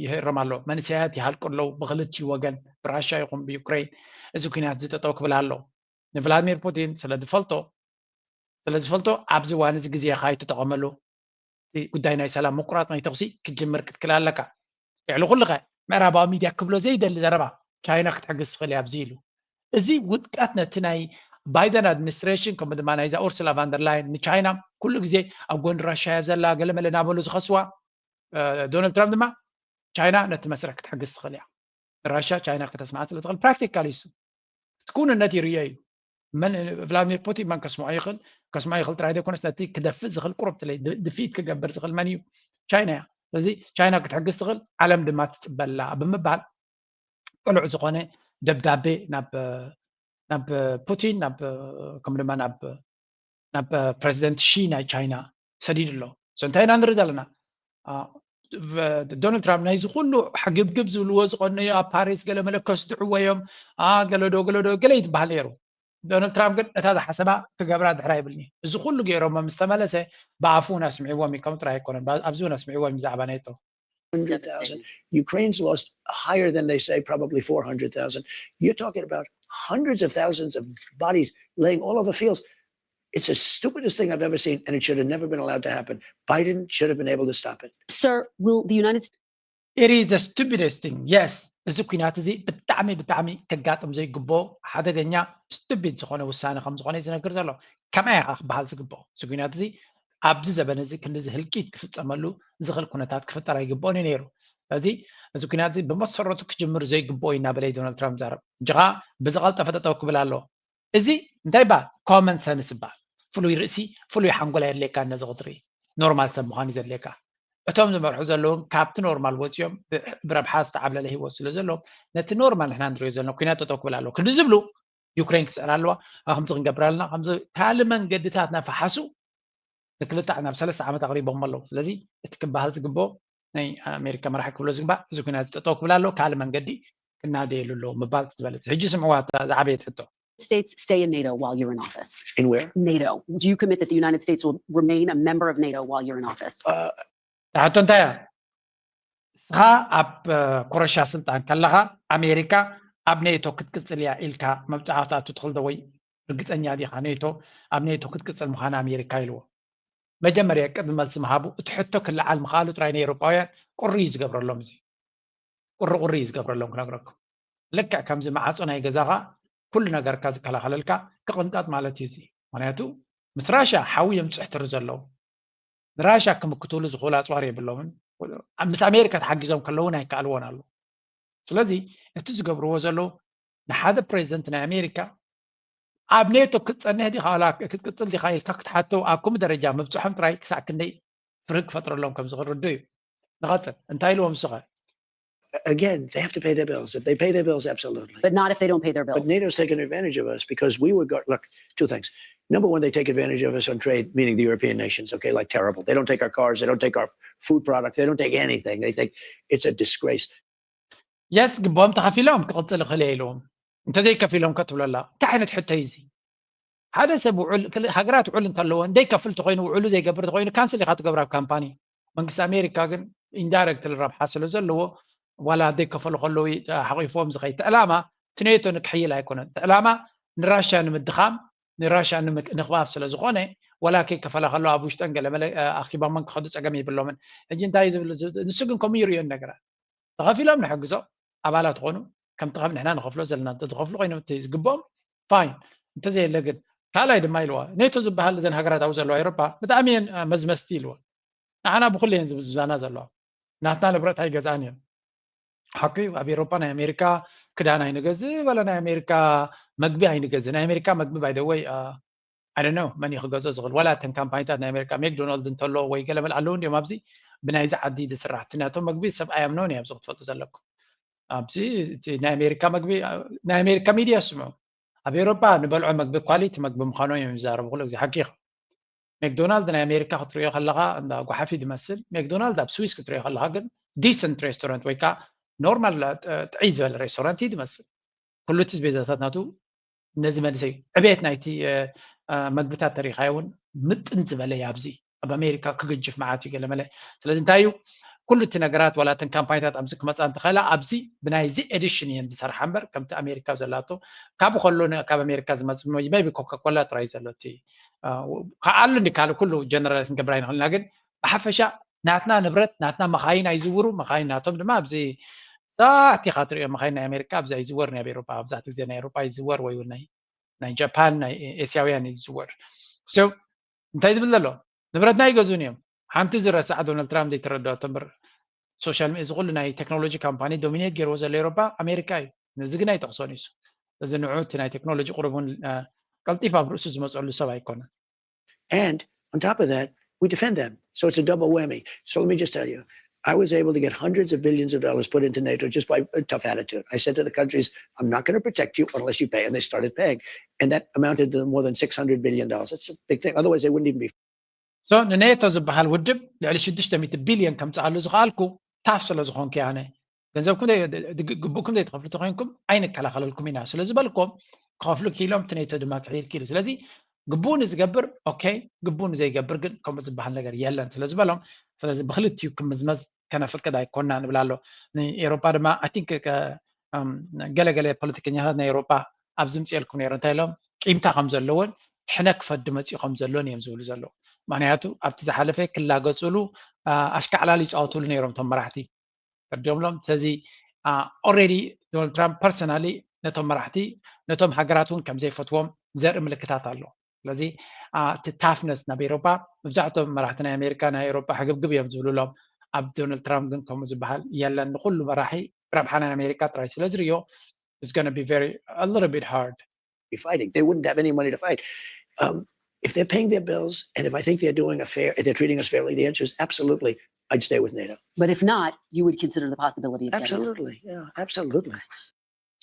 ይህረም ኣሎ፣ መንእሰያት ይሃልቁ ኣለዉ ብክልቲኡ ወገን ብራሻ ይኹን ብዩክሬን። እዚ ኲናት እዚ ጠጠው ክብል ኣሎ። ንቭላድሚር ፑቲን ስለ ዝፈልጦ ስለ ዝፈልጦ ኣብዚ እዋን እዚ ግዜኻ ኣይትጠቐመሉ። እቲ ጉዳይ ናይ ሰላም ምቁራፅ ናይ ተኹሲ ክትጅምር ክትክእል ኣለካ። ልዕሊ ኩሉ ከ ምዕራባዊ ሚድያ ክብሎ ዘይደሊ ዘረባ ቻይና ክትሕግዝ ትኽእል እያ ኣብዚ ኢሉ። እዚ ውድቀት ነቲ ናይ ባይደን ኣድሚኒስትሬሽን ከምኡ ድማ ናይዛ ኡርሱላ ቫንደርላይን ንቻይና ኩሉ ግዜ ኣብ ጎኒ ራሻ እያ ዘላ ገለመለ እናበሉ ዝኸስዋ ዶናልድ ትራምፕ ድማ ቻይና ነቲ መስርሕ ክትሕግዝ ትኽእል እያ። ራሻ ቻይና ከተስምዓ ስለ ትኽእል ፕራክቲካል እዩ። እቲ ክውንነት ይርዮ እዩ። መን ቭላድሚር ፑቲን መን ከስምዖ ይኽእል ከስምዖ ይኽእል ጥራይ ዘይኮነስ ነቲ ክደፍእ ዝኽእል ቁሩብ ትለይ ድፍኢት ክገብር ዝኽእል መን እዩ? ቻይና እያ። ስለዚ ቻይና ክትሕግዝ ትኽእል ዓለም ድማ ትፅበላ ብምባል ቅሉዕ ዝኾነ ደብዳቤ ናብ ናብ ፑቲን ናብ ከም ድማ ናብ ናብ ፕረዚደንት ሺ ናይ ቻይና ሰዲዱ ኣሎ። So እንታይ ኢና ንርኢ ዘለና? ዶናልድ ትራምፕ ናይዚ ኩሉ ሕግብግብ ዝብልዎ ዝቐነዩ ኣብ ፓሪስ ገለ መለ ከስድዕዎ እዮም ገለዶ ገለዶ ገለ ይትበሃል ነይሩ። ዶናልድ ትራምፕ ግን እታ ዝሓሰባ ክገብራ ድሕር ኣይብልኒ። እዚ ኩሉ ገይሮሞ ምስ ተመለሰ ብኣፉ እውን ኣስምዕዎም እዩ፣ ከምኡ ጥራይ ኣይኮነን ኣብዚ እውን ኣስምዕዎም እዩ ብዛዕባ ኔቶ። hundred thousand. Ukraine's lost higher than they say, probably four hundred thousand. You're talking about hundreds of thousands of bodies laying all over fields. It's the stupidest thing I've ever seen, and it should have never been allowed to happen. Biden should have been able to stop it. Sir, will the United States It is the stupidest thing. Yes, እዚ ኩናት እዚ ብጣዕሚ ብጣዕሚ ከጋጥም ዘይግብኦ ሓደገኛ ስቱፒድ ዝኾነ ውሳነ ከም ዝኾነ እዩ ዝነግር ዘሎ። ከምኣ ኢኻ ክበሃል ዝግብኦ። እዚ ኩናት እዚ ኣብዚ ዘበን እዚ ክንድዚ ህልቂት ክፍፀመሉ ዝኽእል ኩነታት ክፍጠር ኣይግብኦን እዩ ነይሩ። ስለዚ እዚ ኩናት እዚ ብመሰረቱ ክጅምር ዘይግብኦ እዩ እናበለ እዩ ዶናልድ ትራምፕ ዛረብ። እንጂ ከዓ ብዝቐልጠፈ ጠጠው ክብል ኣለዎ። እዚ እንታይ ይበሃል? ኮመን ሰንስ ይበሃል። ፍሉይ ርእሲ ፍሉይ ሓንጎል ኣየድልየካን ነዚ ክትርኢ። ኖርማል ሰብ ምዃን እዩ ዘድልየካ። እቶም ዝመርሑ ዘለውን ካብቲ ኖርማል ወፂኦም ብረብሓ ዝተዓብለለ ሂወት ስለ ዘለዎም ነቲ ኖርማል ንሕና ንሪኦ ዘለና ኩናት ጠጠው ክብል ኣለዎ ክንዲ ዝብሉ ዩክሬን ክስዕር ኣለዋ። ከምዚ ክንገብር ኣለና ከምዚ ካልእ መንገድታት ናፈሓሱ ንክልተ ናብ ሰለስተ ዓመት ኣቕሪቦም ኣለዉ። ስለዚ እቲ ክበሃል ዝግብኦ ናይ ኣሜሪካ መራሒ ክብሎ ዝግባእ እዚ ኩናት ጠጠው ክብል ኣለዎ ካልእ መንገዲ ክናደየሉ ኣለዎ ምባል ዝበለፅ ሕጂ ስምዕዋ ዝዓበየት ሕቶ። States stay in NATO while you're in office? In where? NATO. Do you commit that the United States will remain a member of NATO while you're in office? Uh, ሕቶ እንታይ እያ? ንስኻ ኣብ ኮረሻ ስልጣን ከለኻ ኣሜሪካ ኣብ ኔቶ ክትቅፅል እያ ኢልካ መብፃዕታ ትትኽልዶ ወይ ርግፀኛ ዲኻ ኔቶ ኣብ ኔቶ ክትቅፅል ምዃና ኣሜሪካ ኢልዎ? መጀመርያ ቅድሚ መልሲ ምሃቡ እቲ ሕቶ ክለዓል ምኽኣሉ ጥራይ ንኤውሮጳውያን ቁሪ እዩ ዝገብረሎም። እዚ ቁሪ ቁሪ እዩ ዝገብረሎም ክነግረኩም። ልክዕ ከምዚ መዓፆ ናይ ገዛኻ ኩሉ ነገርካ ዝከላኸለልካ ክቕንጣጥ ማለት እዩ። እዚ ምክንያቱ ምስ ራሻ ሓዊ እዮም ዝፅሕትሩ ዘለዉ። ንራሻ ክምክትሉ ዝኽእሉ ኣፅዋር የብሎምን። ምስ ኣሜሪካ ተሓጊዞም ከለዉ ናይ ከኣልዎን ኣለዉ። ስለዚ እቲ ዝገብርዎ ዘለዉ ንሓደ ፕሬዚደንት ናይ ኣሜሪካ ኣብ ኔቶ ክትፀንሕ ዲኻ ክትቅፅል ዲኻ ኢልካ ክትሓተው ኣብ ከምኡ ደረጃ ምብፅሖም ጥራይ ክሳዕ ክንደይ ፍርህ ክፈጥረሎም ከም ዝኽእል ርዱእ እዩ። ንቐፅል እንታይ ኢልዎም ንስኸ? Again, they have to pay their bills. If they pay their bills, absolutely. But not if they don't pay their bills. But NATO's taken advantage of us because we would go look, two things. Number one, they take advantage of us on trade, meaning the European nations, okay, like terrible. They don't take our cars, they don't take our food products, they don't take anything. They take it's a disgrace. የስ ግቦም ተኸፊሎም ክቕፅል ይኽእል እየ ኢልዎም። እንተዘይከፊሎም ከትብለላ እንታይ ዓይነት ሕቶ እዩ እዚ? ሓደ ሰብ ውዕል ሃገራት ውዕል እንተለዎ እንደይከፍል ተኮይኑ ውዕሉ ዘይገብር ተኮይኑ ካንስል ኢካ ትገብር ኣብ ካምፓኒ። መንግስቲ ኣሜሪካ ግን ኢንዳይረክት ረብሓ ስለ ዘለዎ ዋላ ዘይከፈሉ ከለዉ ሓቂፎም ዝኸይድ እቲ ዕላማ እቲ ኔቶ ንክሕይል ኣይኮነን። እቲ ዕላማ ንራሽያ ንምድኻም ንራሽያ ንምክባብ ስለ ዝኾነ ዋላ ከይከፈላ ከለዋ ኣብ ውሽጠን ገለመለ ኣኪባሞን ክኸዱ ፀገም የብሎምን። ሕጂ እንታይ ዝብል ንሱ ግን ከምኡ ይርእዮ ነገራት ተኸፊሎም ንሕግዞ ኣባላት ኾኑ ከምቲ ከም ንሕና ንኸፍሎ ዘለና እንተዝኸፍሉ ኮይኖም እቲ ዝግብኦም ፋይን እንተዘየለ ግን ካልኣይ ድማ ኢልዋ ኔቶ ዝበሃል እዘን ሃገራት ኣብ ዘለዋ ኤሮፓ ብጣዕሚ እየን መዝመዝቲ ኢልዋ። ንዓና ብኩሉ እየን ዝብዝብዛና ዘለዋ ናትና ንብረት ኣይገዝኣን እየን። ሓቂ ኣብ ኤሮፓ ናይ ኣሜሪካ ክዳን ኣይንገዝእ ወላ ናይ ኣሜሪካ መግቢ ኣይንገዝእ ናይ ኣሜሪካ መግቢ ባይደወይ ኣደነው መን ክገዝኦ ዝኽእል ዋላ እተን ካምፓኒታት ናይ ኣሜሪካ ሜክዶናልድ እንተሎ ወይ ገለ መል ኣለዉ እንዲዮም ኣብዚ ብናይዚ ዓዲ ዝስራሕ እቲ ናቶም መግቢ ሰብ ኣያምነውን እዮም ኣብዚ ክትፈልጡ ዘለኩም ኣብዚ ናይ ኣሜሪካ መግቢ ናይ ኣሜሪካ ሚድያ ስምዑ ኣብ ኤሮፓ ንበልዖ መግቢ ኳሊቲ መግቢ ምዃኖም እዮም ዝዛረቡ ኩሉ ግዜ ሓቂኻ ሜክዶናልድ ናይ ኣሜሪካ ክትሪኦ ከለካ እንዳ ጓሓፊ ዝመስል ሜክዶናልድ ኣብ ስዊስ ክትሪኦ ከለካ ግን ዲሰንት ሬስቶራንት ወይ ከዓ ኖርማል ጥዕይ ዝበለ ሬስቶራንት እዩ ዝመስል ኩሉ እቲ ቤዛታት ናቱ ነዚ መንእሰይ ዕቤት ናይቲ መግብታት ተሪኻዮ እውን ምጥን ዝበለ እዩ ኣብዚ ኣብ ኣሜሪካ ክግጅፍ መዓት እዩ ገለመለ ስለዚ እንታይ እዩ ኩሉ እቲ ነገራት ዋላ እተን ካምፓኒታት ኣብዚ ክመፃ እንተኸእላ ኣብዚ ብናይዚ ኤዲሽን እየን ዝሰርሓ እምበር ከምቲ ኣሜሪካ ዘላቶ ካብ ከሎ ካብ ኣሜሪካ ዝመፅ ቢ ኮካኮላ ጥራይ ዘሎ እቲ ከኣሉ እንዲ ካልእ ኩሉ ጀነራል ክንገብር ኣይንኽእልና ግን ብሓፈሻ ናትና ንብረት ናትና መኻይን ኣይዝውሩ መኻይን ናቶም ድማ ኣብዚ ሳሕቲ ኢኻ ትሪኦ መኻይን ናይ ኣሜሪካ ኣብዚ ኣይዝወር ናይ ኤሮፓ ኣብዛሕቲ ግዜ ናይ ኤሮፓ ይዝወር ወይ እውን ናይ ጃፓን ናይ ኤስያውያን ይዝወር እንታይ ዝብል ዘሎ ንብረትና ይገዙን እዮም ሓንቲ ዝረሳዕ ዶናልድ ትራምፕ ዘይተረዳኦ ተምር ሶሻል እዚ ኩሉ ናይ ቴክኖሎጂ ካምፓኒ ዶሚኔት ገይርዎ ዘሎ ኤሮፓ ኣሜሪካ እዩ ነዚ ግን ኣይጠቕሶን እዩ እዚ ንዑ እቲ ናይ ቴክኖሎጂ ቁሩብ እውን ቀልጢፍ ኣብ ርእሱ ዝመፀሉ ሰብ ኣይኮነን And on top of that, we defend them. So it's a double whammy. So let me just tell you, I was able to get hundreds of billions of dollars put into NATO just by a tough attitude. I said to the countries, I'm not going to protect you unless you pay. And they started paying. And that amounted to more than six hundred billion dollars. That's a big thing. Otherwise, they wouldn't even be. So ንኔቶ ዝበሃል ውድብ ልዕሊ ሽዱሽተ ሚእቲ ቢልዮን ከምፅኣሉ ዝኽኣልኩ ታፍ ስለ ዝኾንኩ ኣነ ገንዘብኩም ግቡእኩም ዘይትኸፍሉ ተኮይንኩም ኣይንከላኸለልኩም ኢና ስለ ዝበልኩም ክኸፍሉ ክኢሎም እቲ ኔቶ ድማ ክሕይል ክኢሉ ስለዚ ግቡእ ንዝገብር ኦኬ ግቡእ ንዘይገብር ግን ከምኡ ዝበሃል ነገር የለን ስለ ዝበሎም ስለዚ ብክልቲኡ ክምዝመዝ ከነፍቅድ ኣይኮና ንብል ኣሎ ንኤሮፓ ድማ ኣይ ቲንክ ገለገለ ፖለቲከኛታት ናይ ኤሮፓ ኣብ ዝምፅኤልኩም ነይሩ እንታይ ኢሎም ቂምታ ከም ዘለዎን ሕነ ክፈዲ መፅኡ ከም ዘሎን እዮም ዝብሉ ዘለዉ ምክንያቱ ኣብቲ ዝሓለፈ ክላገፅሉ ኣሽካዕላል ይፃወትሉ ነይሮም እቶም መራሕቲ ፈርዲዮምሎም ስለዚ already ዶናልድ ትራምፕ personally ነቶም መራሕቲ ነቶም ሃገራት እውን ከም ዘይፈትዎም ዘርኢ ምልክታት ኣሎ ስለዚ እቲ toughness ናብ ኤሮፓ መብዛሕትኦም መራሕቲ ናይ ኣሜሪካ ናይ ኤሮፓ ሕግብግብ እዮም ዝብሉሎም ኣብ ዶናልድ ትራምፕ ግን ከምኡ ዝበሃል የለን ንኩሉ መራሒ ረብሓ ናይ ኣሜሪካ ጥራይ ስለ ዝርዮ it's going to be very a little bit hard Be fighting. They wouldn't have any money to fight. Um, if they're paying their bills and if I think they're doing a fair, if they're treating us fairly, the answer is absolutely. I'd stay with NATO. But if not, you would consider the possibility of getting out. Absolutely. Yeah, absolutely.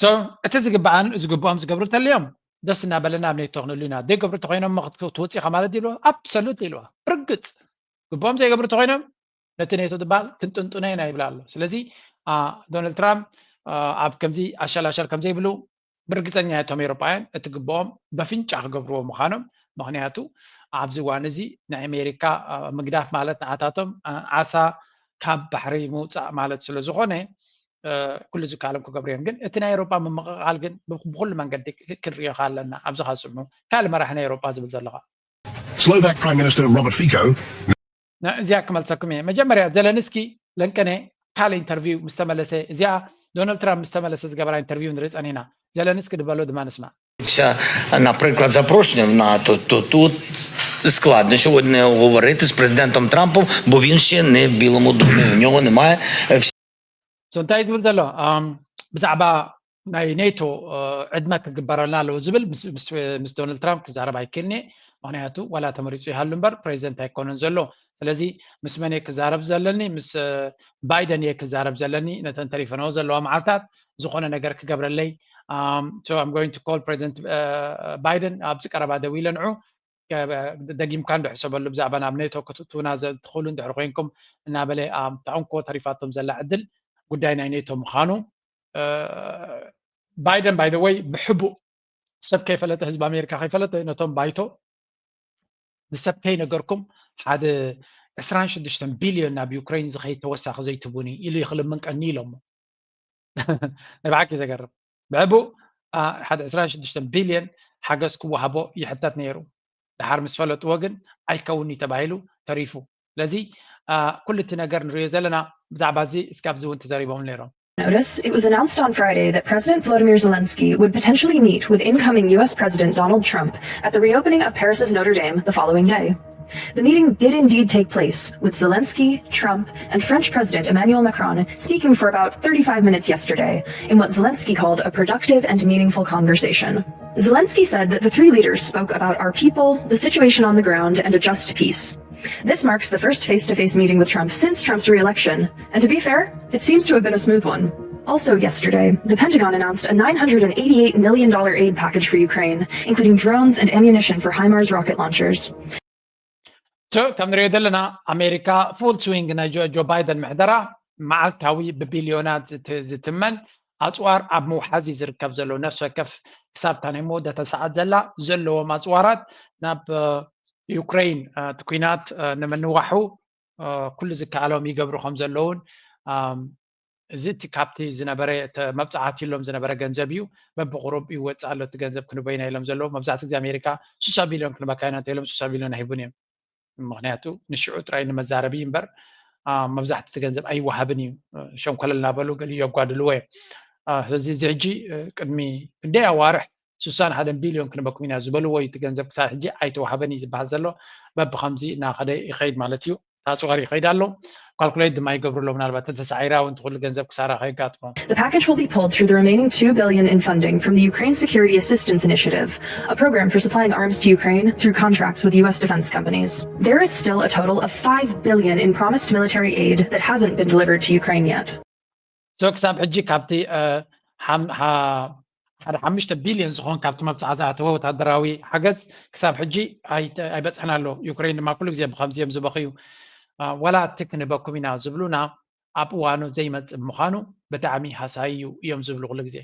So እቲ ዝግባኣን ዝግብኦም ዝገብሩ ተልዮም ደስ እናበለና ኣብ ኔቶ ክንህሉ ኢና። ዘይገብሩ ተኮይኖም ክትወፅኢኻ ማለት ኢልዋ። Absolutely ኢልዋ። ብርግፅ ግብኦም ዘይገብሩ ተኮይኖም ነቲ ኔቶ ዝበሃል ክንጥንጥኖ ኢና ይብል ኣሎ። ስለዚ ዶናልድ ትራምፕ ኣብ ከምዚ ኣሸላሸል ከምዘይብሉ ብርግፀኛ እቶም ኤሮጳውያን እቲ ግብኦም በፍንጫ ክገብርዎ ምዃኖም። ምክንያቱ ኣብዚ እዋን እዚ ናይ ኣሜሪካ ምግዳፍ ማለት ንዓታቶም ዓሳ ካብ ባሕሪ ምውፃእ ማለት ስለዝኾነ ኩሉ ዝከኣሎም ክገብሩ እዮም። ግን እቲ ናይ ኤሮጳ ምምቕቓል ግን ብኩሉ መንገዲ ክንሪኦ ኣለና። ኣብዚ ካስሙ ካልእ መራሒ ናይ ኤሮጳ ዝብል ዘለኻ Slovak Prime Minister Robert Fico እዚኣ ክመልሰኩም እየ። መጀመርያ ዘለንስኪ ለንቀነ ካልእ ኢንተርቪው ምስ ተመለሰ፣ እዚኣ ዶናልድ ትራምፕ ምስ ተመለሰ ዝገበራ ኢንተርቪው ንርኢ ጸኒና። ዘለንስኪ ዝበሎ ድማ ንስማዕ። Наприклад, запрошення на то, то тут складно сьогодні говорити з президентом Трампом, бо він ще не в Білому домі. У нього немає е, So እንታይ ዝብል ዘሎ ብዛዕባ ናይ ኔቶ ዕድመ ክግበረልና ኣለዎ ዝብል ምስ ዶናልድ ትራምፕ ክዛረብ ኣይክእልን እየ። ምክንያቱ ዋላ ተመሪፁ ይሃሉ እምበር ፕሬዚደንት ኣይኮነን ዘሎ። ስለዚ ምስ መን እየ ክዛረብ ዘለኒ? ምስ ባይደን እየ ክዛረብ ዘለኒ። ነተን ተሪፈንኦ ዘለዋ መዓልታት ዝኾነ ነገር ክገብረለይ I'm going to call President Biden ኣብዚ ቀረባ ደዊለ ንዑ ደጊምካ እንድሕሰበሉ ብዛዕባ ናብ ኔቶ ክትእትውና ትኽእሉ እንድሕር ኮይንኩም እናበለ ተዕንኮ ተሪፋቶም ዘላ ዕድል ጉዳይ ናይ ኔቶ ምዃኑ ባይደን by the way ብሕቡእ ሰብ ከይፈለጠ ህዝቢ ኣሜሪካ ከይፈለጠ ነቶም ባይቶ ንሰብ ከይነገርኩም ሓደ ዕስራን ሽዱሽተን ቢልዮን ናብ ዩክሬን ዝኸይድ ተወሳኺ ዘይትቡኒ ኢሉ ይኽልምን ቀኒ ኢሎሞ። ናይ ብሓቂ ዘገርም ብሕቡእ ሓደ ዕስራን ሽዱሽተን ቢልዮን ሓገዝ ክወሃቦ ይሕተት ነይሩ። ድሓር ምስ ፈለጥዎ ግን ኣይከውን እዩ ተባሂሉ ተሪፉ። ስለዚ ኩሉ እቲ ነገር ንሪኦ ዘለና ብዛዕባ እዚ እስኪ ኣብዚ እውን ተዘሪቦም ነይሮም። Notice, it was announced on Friday that President Volodymyr Zelensky would potentially meet with incoming U S President Donald Trump at the reopening of Paris's Notre Dame the following day. The meeting did indeed take place, with Zelensky, Trump, and French President Emmanuel Macron speaking for about thirty-five minutes yesterday in what Zelensky called a productive and meaningful conversation. Zelensky said that the three leaders spoke about our people, the situation on the ground, and a just peace. This marks the first face to face meeting with Trump since Trump's re election, and to be fair, it seems to have been a smooth one. Also yesterday, the Pentagon announced a nine hundred and eighty-eight million dollar aid package for Ukraine, including drones and ammunition for HIMARS rocket launchers. So ከም ንሪኦ ዘለና ኣሜሪካ ፉል ስዊንግ ናይ ጆ ባይደን ምሕደራ መዓልታዊ ብቢልዮናት ዝትመን ኣፅዋር ኣብ ምውሓዝ እዩ ዝርከብ ዘሎ። ነፍሲ ወከፍ ክሳብ እታ ናይ መወዳእታ ሰዓት ዘላ ዘለዎም ኣፅዋራት ናብ ዩክሬን እቲ ኲናት ንምንዋሑ ኩሉ ዝከኣሎም ይገብሩ ከም ዘለውን እዚ እቲ ካብቲ ዝነበረ መብፃዓት ኢሎም ዝነበረ ገንዘብ እዩ። በብቁሩብ ይወፅእ ኣሎ እቲ ገንዘብ ክንበይና ኢሎም ዘለዉ። መብዛሕትኡ ግዜ ኣሜሪካ ስሳ ቢልዮን ክንበካ ኢና እንተኢሎም ስሳ ቢልዮን ኣይህቡን እዮም። ምክንያቱ ንሽዑ ጥራይ ንመዛረቢ እምበር መብዛሕትኡ እቲ ገንዘብ ኣይወሃብን እዩ። ሸንኮለል እናበሉ ገሊኡ የጓድልዎ እዮም። ስለዚ እዚ ሕጂ ቅድሚ ክንደይ ኣዋርሕ ስሳን ሓደን ቢልዮን ክንበኩም ኢና ዝበልዎ እዩ። እቲ ገንዘብ ክሳብ ሕጂ ኣይተዋህበን እዩ ዝበሃል ዘሎ። በብከምዚ እናኸደ ይኸይድ ማለት እዩ። ኣፅዋር ይኸይድ ኣሎ። ካልኩሌት ድማ ይገብሩ ኣሎ። ምናልባት ተተሳዒራ እውን ትኽሉ ገንዘብ ክሳራ ከየጋጥሞ። The package will be pulled through the remaining two billion in funding from the Ukraine Security Assistance Initiative, a program for supplying arms to Ukraine through contracts with U S defense companies. There is still a total of five billion in promised military aid that hasn't been delivered to Ukraine yet. So ክሳብ ሕጂ ካብቲ ሓደ ሓሙሽተ ቢልዮን ዝኾን ካብቲ መብፅዓ ዝኣተወ ወታደራዊ ሓገዝ ክሳብ ሕጂ ኣይበፅሕን ኣሎ። ዩክሬን ድማ ኩሉ ግዜ ብከምዚ እዮም ዝበኽዩ። ዋላ እቲ ክንህበኩም ኢና ዝብሉና ኣብ እዋኑ ዘይመፅእ ብምዃኑ ብጣዕሚ ሃሳዪ እዩ እዮም ዝብሉ ኩሉ ግዜ።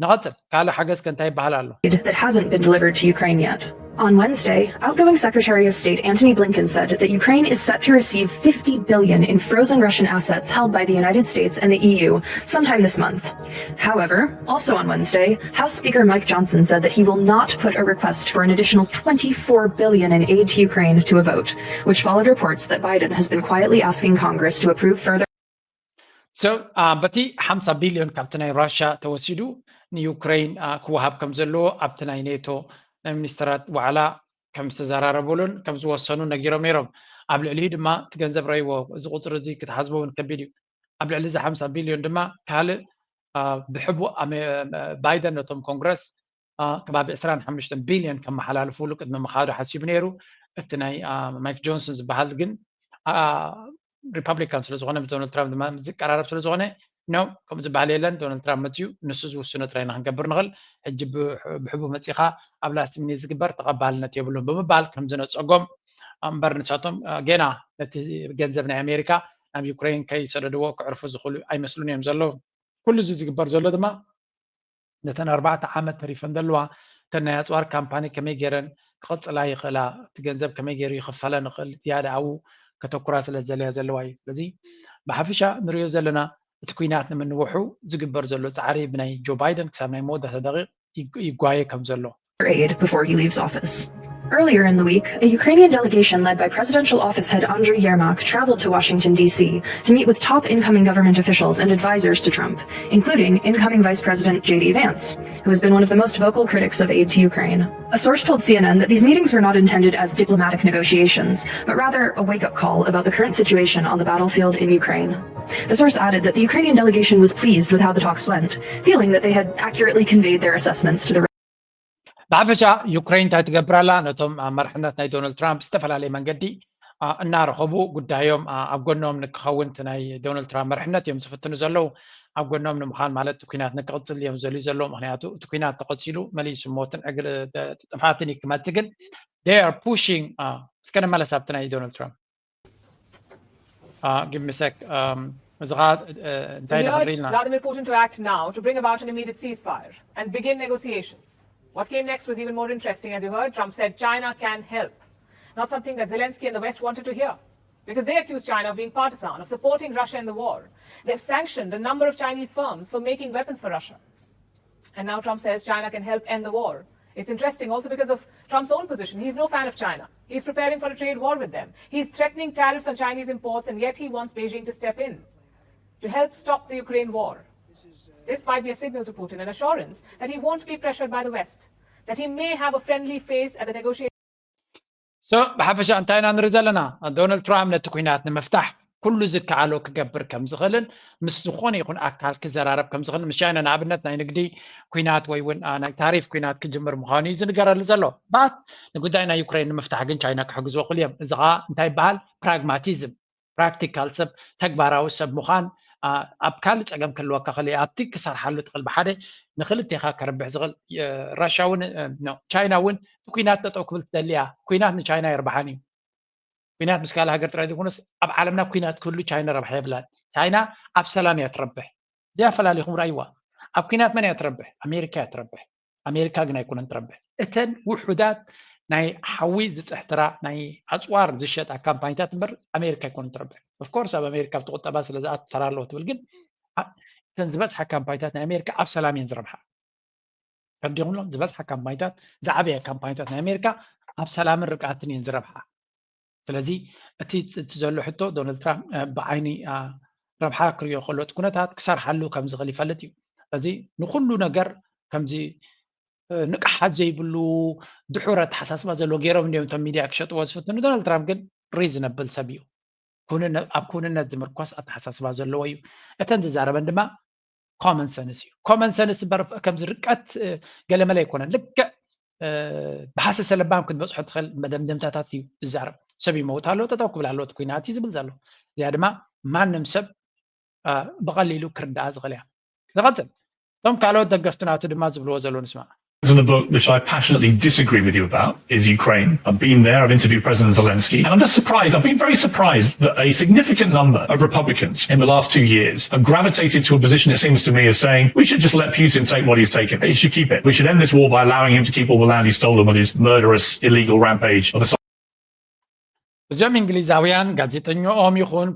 ንቐፅል። ካልእ ሓገዝ ከ እንታይ ይበሃል ኣሎ? That hasn't been delivered to Ukraine yet. On Wednesday, outgoing Secretary of State Antony Blinken said that Ukraine is set to receive fifty billion in frozen Russian assets held by the United States and the E U sometime this month. However, also on Wednesday, House Speaker Mike Johnson said that he will not put a request for an additional twenty-four billion in aid to Ukraine to a vote, which followed reports that Biden has been quietly asking Congress to approve further So በቲ ሓምሳ ቢልዮን ካብቲ ናይ ራሽያ ተወሲዱ ንዩክሬን ክወሃብ ከም ዘለዎ ኣብቲ ናይ ኔቶ ናይ ሚኒስትራት ዋዕላ ከም ዝተዘራረቡሉን ከም ዝወሰኑ ነጊሮም ነይሮም። ኣብ ልዕሊኡ ድማ እቲ ገንዘብ ረይዎ እዚ ቁፅሪ እዚ ክትሓዝቦ እውን ከቢድ እዩ። ኣብ ልዕሊ እዚ ሓምሳ ቢልዮን ድማ ካልእ ብሕቡእ ባይደን ነቶም ኮንግረስ ከባቢ ዕስራን ሓሙሽተን ቢልዮን ከመሓላልፉሉ ቅድሚ ምኻዱ ሓሲቡ ነይሩ። እቲ ናይ ማይክ ጆንሰን ዝበሃል ግን ሪፓብሊካን ስለዝኾነ ምስ ዶናልድ ትራምፕ ድማ ዝቀራረብ ስለዝኾነ ነው ከምኡ ዝበሃል የለን። ዶናልድ ትራምፕ መፅዩ ንሱ ዝውስኖ ጥራይ ኢና ክንገብር ንኽእል። ሕጂ ብሕቡ መፂኻ ኣብ ላስት ሚኒት ዝግበር ተቐባልነት የብሉን ብምባል ከም ዝነፀጎም እምበር ንሳቶም ገና ነቲ ገንዘብ ናይ ኣሜሪካ ናብ ዩክሬን ከይሰደድዎ ክዕርፉ ዝኽእሉ ኣይመስሉን እዮም ዘለዉ። ኩሉ እዚ ዝግበር ዘሎ ድማ ነተን ኣርባዕተ ዓመት ተሪፈን ዘለዋ እተን ናይ ኣፅዋር ካምፓኒ ከመይ ገይረን ክቕፅላ ይኽእላ፣ እቲ ገንዘብ ከመይ ገይሩ ይኽፈለ ንኽእል ዝያዳ ኣብኡ ከተኩራ ስለ ዝደልያ ዘለዋ እዩ። ስለዚ ብሓፈሻ ንሪኦ ዘለና እቲ ኩናት ንምንውሑ ዝግበር ዘሎ ፃዕሪ ብናይ ጆ ባይደን ክሳብ ናይ መወዳእታ ደቂቕ ይጓየ ከም ዘሎ aid before he leaves office. Earlier in the week, a Ukrainian delegation led by Presidential Office Head Andriy Yermak traveled to Washington, D C to meet with top incoming government officials and advisors to Trump, including incoming Vice President J D Vance, who has been one of the most vocal critics of aid to Ukraine. A source told C N N that these meetings were not intended as diplomatic negotiations, but rather a wake-up call about the current situation on the battlefield in Ukraine. The source added that the Ukrainian delegation was pleased with how the talks went, feeling that they had accurately conveyed their assessments to the ብሓፈሻ ዩክሬን እንታይ ትገብር ኣላ? ነቶም መርሕነት ናይ ዶናልድ ትራምፕ ዝተፈላለየ መንገዲ እናረኸቡ ጉዳዮም ኣብ ጎኖም ንክኸውን ናይ ዶናልድ ትራምፕ መርሕነት እዮም ዝፍትኑ ዘለዉ። ኣብ ጎኖም ንምዃን ማለት ኩናት ንክቕፅል እዮም ዝደልዩ ዘለዉ። ምክንያቱ እቲ ኩናት ተቐፂሉ መሊሱ ሞትን ዕግር ጥፋትን እዩ ክመፅእ። ግን they are pushing እስከ ንመለስ ኣብቲ ናይ ዶናልድ ትራምፕ give me a sec እዚ ከዓ እንታይ Vladimir Putin to act now to bring about an immediate ceasefire and begin negotiations. What came next was even more interesting. As you heard, Trump said China can help. Not something that Zelensky and the West wanted to hear, because they accuse China of being partisan, of supporting Russia in the war. They've sanctioned a number of Chinese firms for making weapons for Russia. And now Trump says China can help end the war. It's interesting also because of Trump's own position. He's no fan of China. He's preparing for a trade war with them. He's threatening tariffs on Chinese imports, and yet he wants Beijing to step in to help stop the Ukraine war. This might be a signal to Putin, an assurance that he won't be pressured by the West, that he may have a friendly face at the negotiation. So ብሓፈሻ እንታይ ኢና ንርኢ ዘለና? ዶናልድ ትራምፕ ነቲ ኩናት ንምፍታሕ ኩሉ ዝከኣሎ ክገብር ከም ዝኽእልን ምስ ዝኾነ ይኹን ኣካል ክዘራረብ ከም ዝኽእል ምስ ቻይና ንኣብነት ናይ ንግዲ ኩናት ወይ እውን ናይ ታሪፍ ኩናት ክጅምር ምዃኑ እዩ ዝንገረሉ ዘሎ። ባት ንጉዳይ ናይ ዩክሬን ንምፍታሕ ግን ቻይና ክሕግዝዎ ክእሉ እዮም። እዚ ከዓ እንታይ ይበሃል? ፕራግማቲዝም ፕራክቲካል ሰብ ተግባራዊ ሰብ ምዃን ኣብ ካልእ ፀገም ክህልወካ ከለ ኣብቲ ክሰርሓሉ ትኽእል ብሓደ ንክልቴኻ ከርብሕ ዝኽእል ራሻ እውን ቻይና እውን ኩናት ጠጠው ክብል ትደሊ እያ። ኩናት ንቻይና የርብሓን እዩ። ኩናት ምስ ካልእ ሃገር ጥራይ ዘይኮነስ ኣብ ዓለምና ኩናት ክህሉ ቻይና ረብሓ የብላን። ቻይና ኣብ ሰላም እያ ትረብሕ። እዚኣ ፈላሊኹም ርኣይዋ። ኣብ ኩናት መን እያ ትረብሕ? ኣሜሪካ እያ ትረብሕ። ኣሜሪካ ግን ኣይኮነን ትረብሕ። እተን ውሑዳት ናይ ሓዊ ዝፅሕትራ ናይ ኣፅዋር ዝሸጣ ካምፓኒታት እምበር ኣሜሪካ ኣይኮነን ትረብሕ። ኦፍኮርስ ኣብ ኣሜሪካ ኣብቲ ቁጠባ ስለ ዝኣቱ ተራ ኣለዎ ትብል፣ ግን እተን ዝበዝሓ ካምፓኒታት ናይ ኣሜሪካ ኣብ ሰላም እየን ዝረብሓ። ተረዲኹም ኣሎ? ዝበዝሓ ካምፓኒታት፣ ዝዓበያ ካምፓኒታት ናይ ኣሜሪካ ኣብ ሰላምን ርግኣትን እየን ዝረብሓ። ስለዚ እቲ እቲ ዘሎ ሕቶ ዶናልድ ትራምፕ ብዓይኒ ረብሓ ክሪኦ ከሎ እቲ ኩነታት ክሰርሓሉ ከም ዝኽእል ይፈልጥ እዩ። ስለዚ ንኩሉ ነገር ከምዚ ንቅሓት ዘይብሉ ድሑር ኣተሓሳስባ ዘለዎ ገይሮም እንዲዮም እቶም ሚድያ ክሸጥዎ ዝፍትኑ። ዶናልድ ትራምፕ ግን ሪዝነብል ሰብ እዩ። ኣብ ክውንነት ዝምርኮስ ኣተሓሳስባ ዘለዎ እዩ። እተን ዝዛረበን ድማ ኮመን ሰንስ እዩ። ኮመን ሰንስ እምበር ከምዚ ርቀት ገለመለ ኣይኮነን። ልክዕ ብሃሰሰ ለባም ክትበፅሖ ትኽእል መደምደምታታት እዩ ዝዛረብ። ሰብ ይመውት ኣሎ፣ ጠጠው ክብል ኣለዎ እቲ ኩናት እዩ ዝብል ዘሎ። እዚኣ ድማ ማንም ሰብ ብቐሊሉ ክርዳኣ ዝኽእል እያ። ንቐፅል። እቶም ካልኦት ደገፍቲ ናቱ ድማ ዝብልዎ ዘለዉ ንስማዕ። In the book, which I passionately disagree with you about, is Ukraine. I've been there, I've interviewed President Zelensky, and I'm just surprised. I've been very surprised that a significant number of Republicans in the last two years have gravitated to a position, it seems to me, of saying we should just let Putin take what he's taken. He should keep it. We should end this war by allowing him to keep all the land he's stolen with his murderous, illegal rampage of assault. እዞም እንግሊዛውያን ጋዜጠኛኦም ይኹን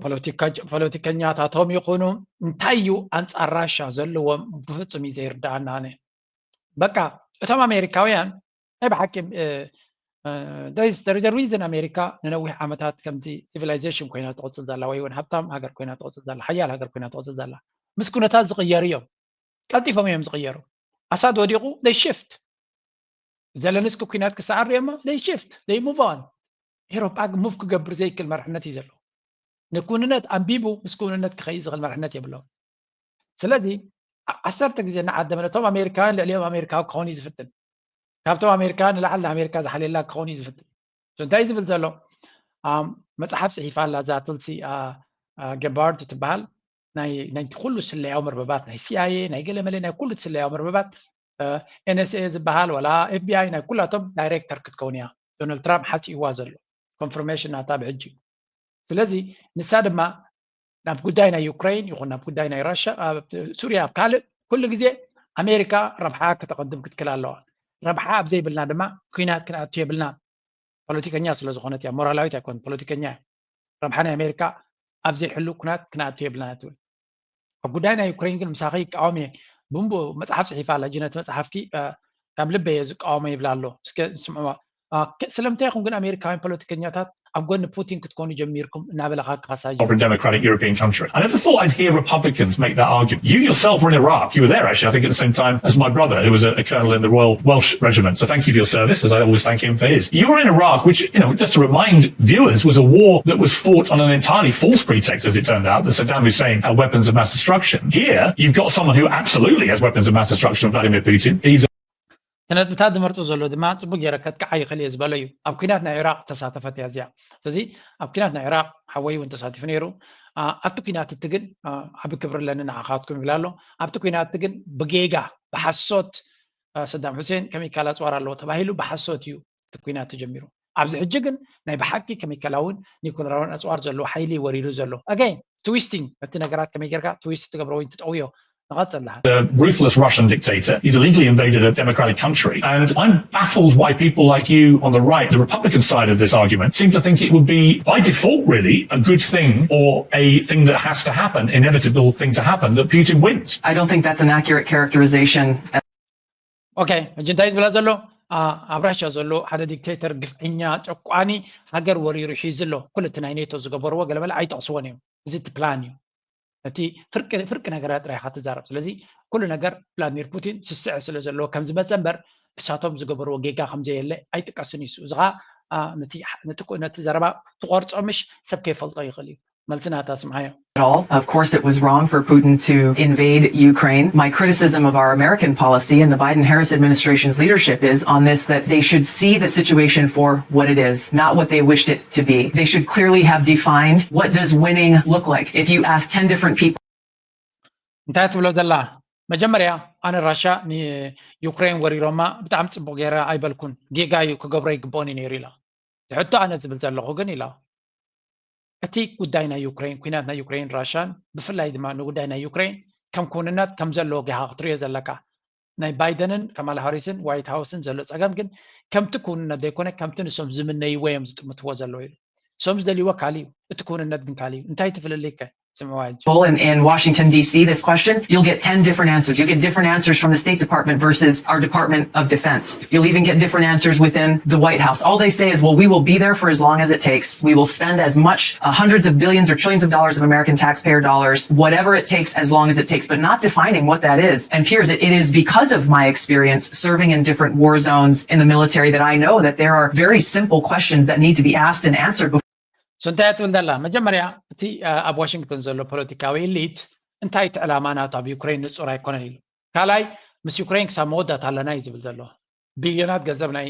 ፖለቲከኛታቶም ይኹኑ እንታይ እዩ ኣንጻር ራሻ ዘለዎም ብፍጹም እዩ ዘይርዳኣና። ኣነ በቃ እቶም ኣሜሪካውያን ናይ ብሓቂ there is a reason ኣሜሪካ ንነዊሕ ዓመታት ከምዚ ሲቪላይዜሽን ኮይና ትቕጽል ዘላ ወይ እውን ሃብታም ሃገር ኮይና ትቕጽል ዘላ ሓያል ሃገር ኮይና ትቕጽል ዘላ ምስ ኩነታት ዝቕየሩ እዮም። ቀልጢፎም እዮም ዝቕየሩ። ኣሳድ ወዲቑ they shift። ዘለንስኪ ኩናት ክሰዓር እሞ they shift they move on። ኤሮጳ ሙቭ ክገብር ዘይክእል መርሕነት እዩ ዘለዎ። ንክውንነት ኣንቢቡ ምስ ክውንነት ክኸይድ ዝኽእል መርሕነት የብሎም። ስለዚ ዓሰርተ ግዜ እናዓደመ ነቶም ኣሜሪካውያን ልዕሊኦም ኣሜሪካዊ ክኸውን እዩ ዝፍትን። ካብቶም ኣሜሪካውያን ንላዕሊ ንኣሜሪካ ዝሓልየላ ክኸውን እዩ ዝፍትን። እንታይ ዝብል ዘሎ መፅሓፍ ፅሒፋ ኣላ እዛ ትልሲ ገባርድ ትበሃል ናይ ኩሉ ስለያዊ መርበባት ናይ ሲኣይኤ ናይ ገለመለ ናይ ኩሉ ስለያዊ መርበባት ኤንኤስኤ ዝበሃል ዋላ ኤፍቢኣይ ናይ ኩላቶም ዳይሬክተር ክትከውን እያ። ዶናልድ ትራምፕ ሓፂእዋ ዘሎ ኮንፈርሜሽን ናታ ብሕጂ። ስለዚ ንሳ ድማ ናብ ጉዳይ ናይ ዩክሬን ይኹን ናብ ጉዳይ ናይ ራሻ ሱሪያ ኣብ ካልእ ኩሉ ግዜ ኣሜሪካ ረብሓ ከተቐድም ክትክል ኣለዋ። ረብሓ ኣብ ዘይብልና ድማ ኩናት ክንኣቱ የብልና። ፖለቲከኛ ስለ ዝኾነት እያ፣ ሞራላዊት ኣይኮን ፖለቲከኛ እያ። ረብሓ ናይ ኣሜሪካ ኣብ ዘይሕሉ ኩናት ክንኣቱ የብልና ትብል። ኣብ ጉዳይ ናይ ዩክሬን ግን ምሳኺ ይቃወም እየ። ብንቡ መጽሓፍ ጽሒፋ ኣላ ጅነት መጽሓፍኪ ካብ ልበ እየ ዝቃወሞ ይብላ ኣሎ። እስከ ስምዕዋ። ስለምንታይ ኢኹም ግን ኣሜሪካውያን ፖለቲከኛታት ኣብ ጎኒ ፑቲን ክትኮኑ ጀሚርኩም እናበለኻ ክኸሳ Democratic European country. I never thought I'd hear Republicans make that argument. You yourself were in Iraq. You were there actually, I think, at the same time as my brother, who was a, a colonel in the Royal Welsh Regiment. So thank you for your service, as I always thank him for his. You were in Iraq, which, you know, just to remind viewers, was a war that was fought on an entirely false pretext, as it turned out, that Saddam Hussein had weapons of mass destruction. Here, you've got someone who absolutely has weapons of mass destruction, Vladimir Putin. He's ነጥብታት ዝመርፁ ዘሎ ድማ ፅቡቅ ገይረ ከጥቅዓ ይኽእል እየ ዝበሎ እዩ። ኣብ ኩናት ናይ ኢራቅ ዝተሳተፈት እያ እዚኣ። ስለዚ ኣብ ኩናት ናይ ኢራቅ ሓወይ እውን ተሳቲፉ ነይሩ። ኣብቲ ኩናት እቲ ግን ዓቢ ክብሪ ኣለኒ ንዓኻትኩም ይብል ኣሎ። ኣብቲ ኩናት እቲ ግን ብጌጋ ብሓሶት ሰዳም ሑሴን ከሚካል ኣፅዋር ኣለዎ ተባሂሉ ብሓሶት እዩ እቲ ኩናት ተጀሚሩ። ኣብዚ ሕጂ ግን ናይ ብሓቂ ከሚካላውን ኒኩለራውን ኣፅዋር ዘለዎ ሓይሊ ወሪዱ ዘሎ። ኣገይ ትዊስቲንግ ነቲ ነገራት ከመይ ጌርካ ትዊስት ትገብሮ ወይ ትጠውዮ ንቐጽል። The ruthless Russian dictator. He's illegally invaded a democratic country. And I'm baffled why people like you on the right, the Republican side of this argument, seem to think it would be, by default, really, a good thing or a thing that has to happen, inevitable thing to happen, that Putin wins. I don't think that's an accurate characterization. ኦኬ፣ ሕጂ እንታይ ዝብላ ዘሎ? ኣብ ራሽያ ዘሎ ሓደ ዲክቴተር፣ ግፍዐኛ፣ ጨቋኒ፣ ሃገር ወሪሩ ሒዙ ኣሎ። ኩሉ እቲ ናይ ኔቶ ዝገበርዎ ገለመለ ኣይጠቕስዎን እዮም። እዚ እቲ ፕላን እዩ። ነቲ ፍርቂ ፍርቂ ነገራት ጥራይ ኢኻ ትዛረብ። ስለዚ ኩሉ ነገር ቭላድሚር ፑቲን ስስዐ ስለ ዘለዎ ከም ዝመፀ እምበር እሳቶም ዝገበርዎ ጌጋ ከም ዘየለ ኣይጥቀስን እዩ። እዚ ኸዓ ነቲ ዘረባ ትቆርፆ ምሽ ሰብ ከይፈልጦ ይኽእል እዩ። መልሲ ናታ ስምዓዮ። At all. Of course, it was wrong for Putin to invade Ukraine. My criticism of our American policy and the Biden Harris administration's leadership is on this, that they should see the situation for what it is, not what they wished it to be. They should clearly have defined what does winning look like. If you ask ten different people. እንታይ ትብሎ ዘላ? መጀመርያ ኣነ ራሻ ንዩክሬን ወሪሮማ ብጣዕሚ ፅቡቅ ገይረ ኣይበልኩን። ጌጋ እዩ ክገብሮ ይግበኦን እዩ ነይሩ ኢላ። ሕቶ ኣነ ዝብል ዘለኹ ግን ኢላ እቲ ጉዳይ ናይ ዩክሬን፣ ኩናት ናይ ዩክሬን ራሻን ብፍላይ ድማ ንጉዳይ ናይ ዩክሬን ከም ክውንነት ከም ዘለዎ ጌኻ ክትሪኦ ዘለካ። ናይ ባይደንን ካማላ ሃሪስን ዋይት ሃውስን ዘሎ ጸገም ግን ከምቲ ክውንነት ዘይኮነ ከምቲ ንሶም ዝምነይዎ እዮም ዝጥምትዎ ዘለዉ ኢሉ። እሶም ዝደልይዎ ካልእ እዩ፣ እቲ ክውንነት ግን ካልእ እዩ። እንታይ ትፍልልይ ከ? In Washington, D C, this question, you'll get ten different answers. You'll get different answers from the State Department versus our Department of Defense. You'll even get different answers within the White House. All they say is, well, we will be there for as long as it takes. We will spend as much, uh, hundreds of billions or trillions of dollars of American taxpayer dollars, whatever it takes, as long as it takes, but not defining what that is. And Piers, it is because of my experience serving in different war zones in the military that I know that there are very simple questions that need to be asked and answered before. So እንታይ ትብል ዘላ? መጀመርያ እቲ ኣብ ዋሽንግተን ዘሎ ፖለቲካዊ ኤሊት እንታይ እቲ ዕላማ ናቱ ኣብ ዩክሬን ንጹር ኣይኮነን ኢሉ። ካልኣይ ምስ ዩክሬን ክሳብ መወዳእታ ኣለና እዩ ዝብል ዘሎ። ቢልዮናት ገንዘብ ናይ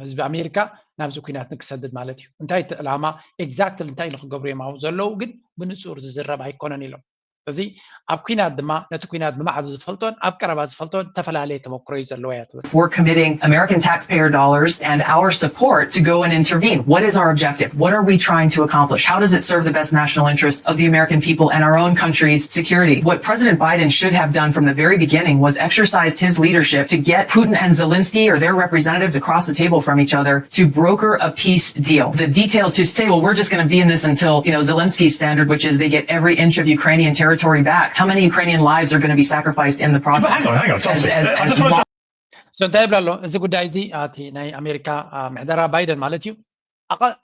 ህዝቢ ኣሜሪካ ናብዚ ኩናት ንክሰድድ ማለት እዩ። እንታይ እቲ ዕላማ ኤግዛክትሊ እንታይ ንክገብሩ እዮም ኣብኡ ዘለዉ ግን ብንጹር ዝዝረብ ኣይኮነን ኢሎም። እዚ ኣብ ኩናት ድማ ነቲ ኩናት ብማዕዱ ዝፈልጦን ኣብ ቀረባ ዝፈልጦን ዝተፈላለየ ተመክሮ እዩ ዘለዎ እያ ትብል። Before committing American taxpayer dollars and our support to go and intervene, what is our objective? What are we trying to accomplish? How does it serve the best national interests of the American people and our own country's security? What President Biden should have done from the very beginning was exercised his leadership to get Putin and Zelensky or their representatives across the table from each other to broker a peace deal. The detail to say, well, we're just going to be in this until, you know, Zelensky's standard, which is they get every inch of Ukrainian territory back. How many Ukrainian lives are going to be sacrificed in the process? Hang on, hang on. So እንታይ ይብላ ኣሎ? እዚ ጉዳይ እዚ እቲ ናይ ኣሜሪካ ምሕደራ ባይደን ማለት እዩ።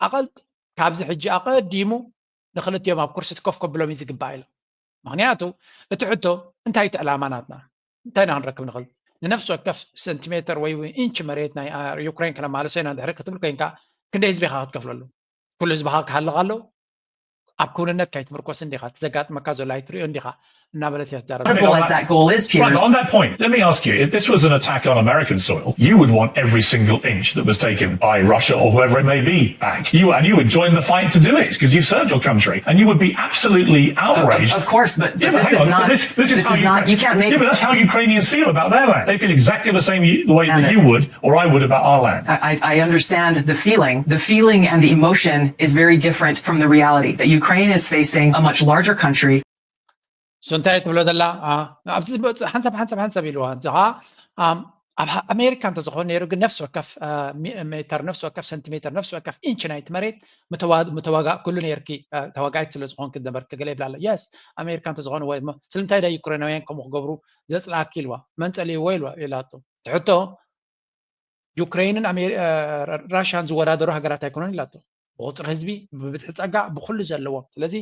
ኣቐል ካብዚ ሕጂ ኣቐዲሙ ንክልቲኦም ኣብ ኩርሲ ኮፍ ከብሎም እዩ ዝግባእ ኢሎም። ምክንያቱ እቲ ሕቶ እንታይ እቲ ዕላማ ናትና እንታይ ኢና ክንረክብ ንኽእል? ንነፍሲ ወከፍ ሰንቲሜተር ወይ ኢንች መሬት ናይ ዩክሬን ከነማልሶ ኢና እንድሕሪ ክትብል ኮይንካ ክንደይ ህዝቢ ኢኻ ክትከፍለሉ? ኩሉ ህዝብኻ ክሃልቕ ኣለዎ? ኣብ ክውንነት ካይትምርኮስ እንዲኻ፣ እቲ ዘጋጥመካ ዘሎ ኣይትሪኦ እንዲኻ። እናበለት እያ ትዛረብ። Simple as that goal is, Right, Piers. on that point, let me ask you, if this was an attack on American soil, you would want every single inch that was taken by Russia or whoever it may be back. You and you would join the fight to do it because you've served your country and you would be absolutely Of, outraged. of course, but, but Yeah, but this hang is on, not. This, this is this how is you, not. You can't make. Yeah, but that's how Ukrainians feel about their land. They feel exactly the same way that Anna. You would or I would about our land. I, I I understand the feeling. The feeling and the emotion is very different from the reality that Ukraine is facing a much larger country. So እንታይ ትብሎ ዘላ? ኣ፣ ኣብዚ ዝመጽእ ሓንሳብ ሓንሳብ ሓንሳብ ኢልዋ። እዚ ኸዓ፣ ኣም፣ ኣብ ሃ-፣ ኣሜሪካ እንተዝኾን ነይሩ ግን ነፍሲ ወከፍ፣ ኣ፣ ሚ-፣ ሜተር ነፍሲ ወከፍ፣ ሰንቲሜተር ነፍሲ ወከፍ፣ ኢንች ናይቲ መሬት ምተዋ-፣ ምተዋጋእ ኩሉ ነርኪ፣ ኣ፣ ተዋጋይት ስለ ዝኾንክ ነበርክ ገለ ይብላ ኣሎ። የስ፣ ኣሜሪካ እንተዝኾን ወይ እሞ ስለምንታይ ዳ ዩክሬናውያን ከምኡ ክገብሩ ዘጽላኣኪ ኢልዋ። መን ጸሊእዎ ኢልዋ ኢላቶ። ትሕቶ ዩክሬንን ኣሜሪ-፣ እ፣ ራሽያን ዝወዳደሩ ሃገራት ኣይኮነን ኢላቶ። ብቁፅሪ ህዝቢ፣ ብብዝሒ ፀጋ፣ ብኩሉ ዘለዎም። ስለዚ፣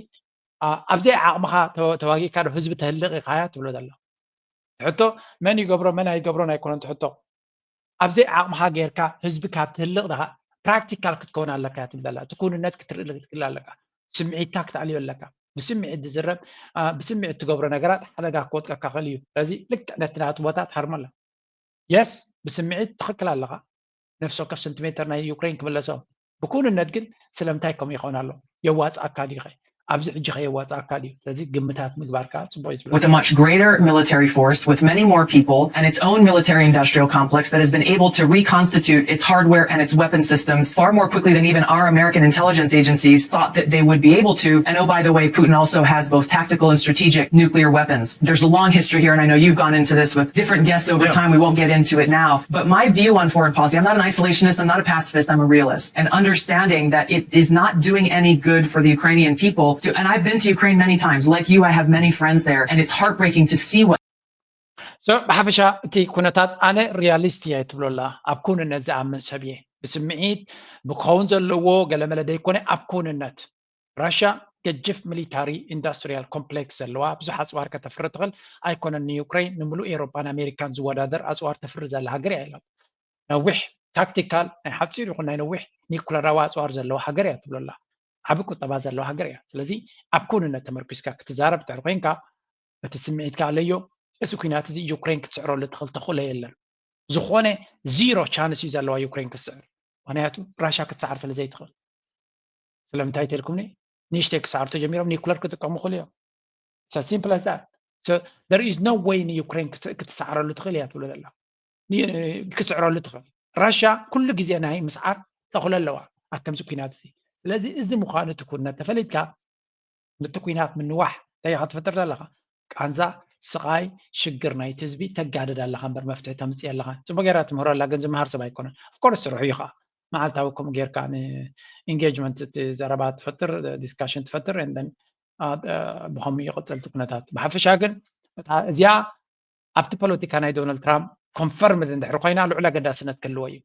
ኣ-፣ ኣብዘይ ዓቕምኻ ተ-፣ ተዋጊእካ ዶ ህዝቢ ተህልቕ ኢኻያ ትብሎ ዘላ። ትሕቶ መን ይገብሮ መን ኣይገብሮን ኣይኮነን ትሕቶ። ኣብዘይ ዓቕምኻ ጌርካ ህዝቢ ካብ ትህልቕ ደኻ ፕራክቲካል ክትከውን ኣለካ እያ ትብል ዘላ። እቲ ኩንነት ክትርኢ ክትክእል ኣለካ። ስምዒትካ ክተዕልዮ ኣለካ። ብስምዒት ዝዝረብ፣ ኣ፣ ብስምዒት ትገብሮ ነገራት ሓደጋ ክወጥቀካ ክእል እዩ። ስለዚ ልክዕ ነቲ ናቱ ቦታ ትሃርሞ ኣላ። የስ ብስምዒት ትኽክል ኣለኻ። ነፍሲ ወከፍ ሰንቲሜተር ናይ ዩክሬን ክምለሶ ብኩንነት ግን ስለምንታይ ከምኡ ይኸውን ኣሎ? የዋፅኣካ ድዩ ኸ? ኣብዚ ሕጂ ኸ የዋፅኣካ ድዩ? ስለዚ ግምታት ምግባር ከዓ ፅቡቅ እዩ ዝብሎ። With a much greater military force, with many more people, and its own military industrial complex that has been able to reconstitute its hardware and its weapon systems far more quickly than even our American intelligence agencies thought that they would be able to. And oh, by the way, Putin also has both tactical and strategic nuclear weapons. There's a long history here, and I know you've gone into this with different guests over Yeah. time. We won't get into it now. But my view on foreign policy, I'm not an isolationist, I'm not a pacifist, I'm a realist. And understanding that it is not doing any good for the Ukrainian people. To, and I've been to Ukraine many times. Like you, I have many friends there, and it's heartbreaking to see what So ብሓፈሻ እቲ ኩነታት ኣነ ሪያሊስት እየ ትብሎ ኣላ። ኣብ ክውንነት ዝኣምን ሰብ እየ። ብስምዒት ብክኸውን ዘለዎ ገለመለ ዘይኮነ ኣብ ክውንነት። ራሽያ ገጅፍ ሚሊታሪ ኢንዳስትሪያል ኮምፕሌክስ ዘለዋ ብዙሕ ኣፅዋር ከተፍሪ ትኽእል ኣይኮነን። ንዩክሬን ንምሉእ ኤሮፓን ኣሜሪካን ዝወዳደር ኣፅዋር ተፍሪ ዘላ ሃገር እያ ኢላ። ነዊሕ ታክቲካል ናይ ሓፂር ይኹን ናይ ነዊሕ ኒኩለራዊ ኣፅዋር ዘለዋ ሃገር እያ ትብሎ ኣላ። ዓቢ ቁጠባ ዘለዋ ሃገር እያ። ስለዚ ኣብ ክውንነት ተመርኪስካ ክትዛረብ ድሕሪ ኮይንካ እቲ ስምዒትካ ኣለዮ። እዚ ኩናት እዚ ዩክሬን ክትስዕረሉ ትኽእል ተኽእሎ የለን። ዝኾነ ዚሮ ቻንስ እዩ ዘለዋ ዩክሬን ክትስዕር። ምኽንያቱ ራሽያ ክትስዓር ስለ ዘይትኽእል። ስለምንታይ ተልኩምኒ? ንእሽተይ ክስዓሩ ተጀሚሮም ኒኩለር ክጥቀሙ ይኽእሉ እዮም። It's as simple as that. So there is no way ንዩክሬን ክስ-፣ ክትስዓረሉ ትኽእል እያ ትብሎ ዘላ። ኒ-፣ ክትስዕረሉ ትኽእል። ራሽያ ኩሉ ግዜ ናይ ምስዓር ተኽእሎ ኣለዋ ኣብ ከምዚ ኩናት እዚ። ስለዚ እዚ ምዃኑ እቲ ኩነት ተፈሊጥካ ነቲ ኩናት ምንዋሕ እንታይ ኢኻ ትፈጥር ዘለኻ? ቃንዛ፣ ስቓይ፣ ሽግር ናይቲ ህዝቢ ተጋድድ ኣለኻ እምበር መፍትሒ ተምፅእ ኣለኻ። ፅቡቅ ጌራ ትምህሮ ኣላ፣ ግን ዝመሃር ሰብ ኣይኮነን። ኦፍኮርስ ስርሑ እዩ ከዓ። መዓልታዊ ከምኡ ጌርካ ንኢንጌጅመንት እቲ ዘረባ ትፈጥር፣ ዲስካሽን ትፈጥር፣ and then፣ ኣ፣ ኣ፣ ብኸምኡ ይቕፅል እቲ ኩነታት። ብሓፈሻ ግን እታ እዚኣ ኣብቲ ፖለቲካ ናይ ዶናልድ ትራምፕ ኮንፈርምድ እንድሕር ኮይና ልዑል ኣገዳስነት ክህልዎ እዩ።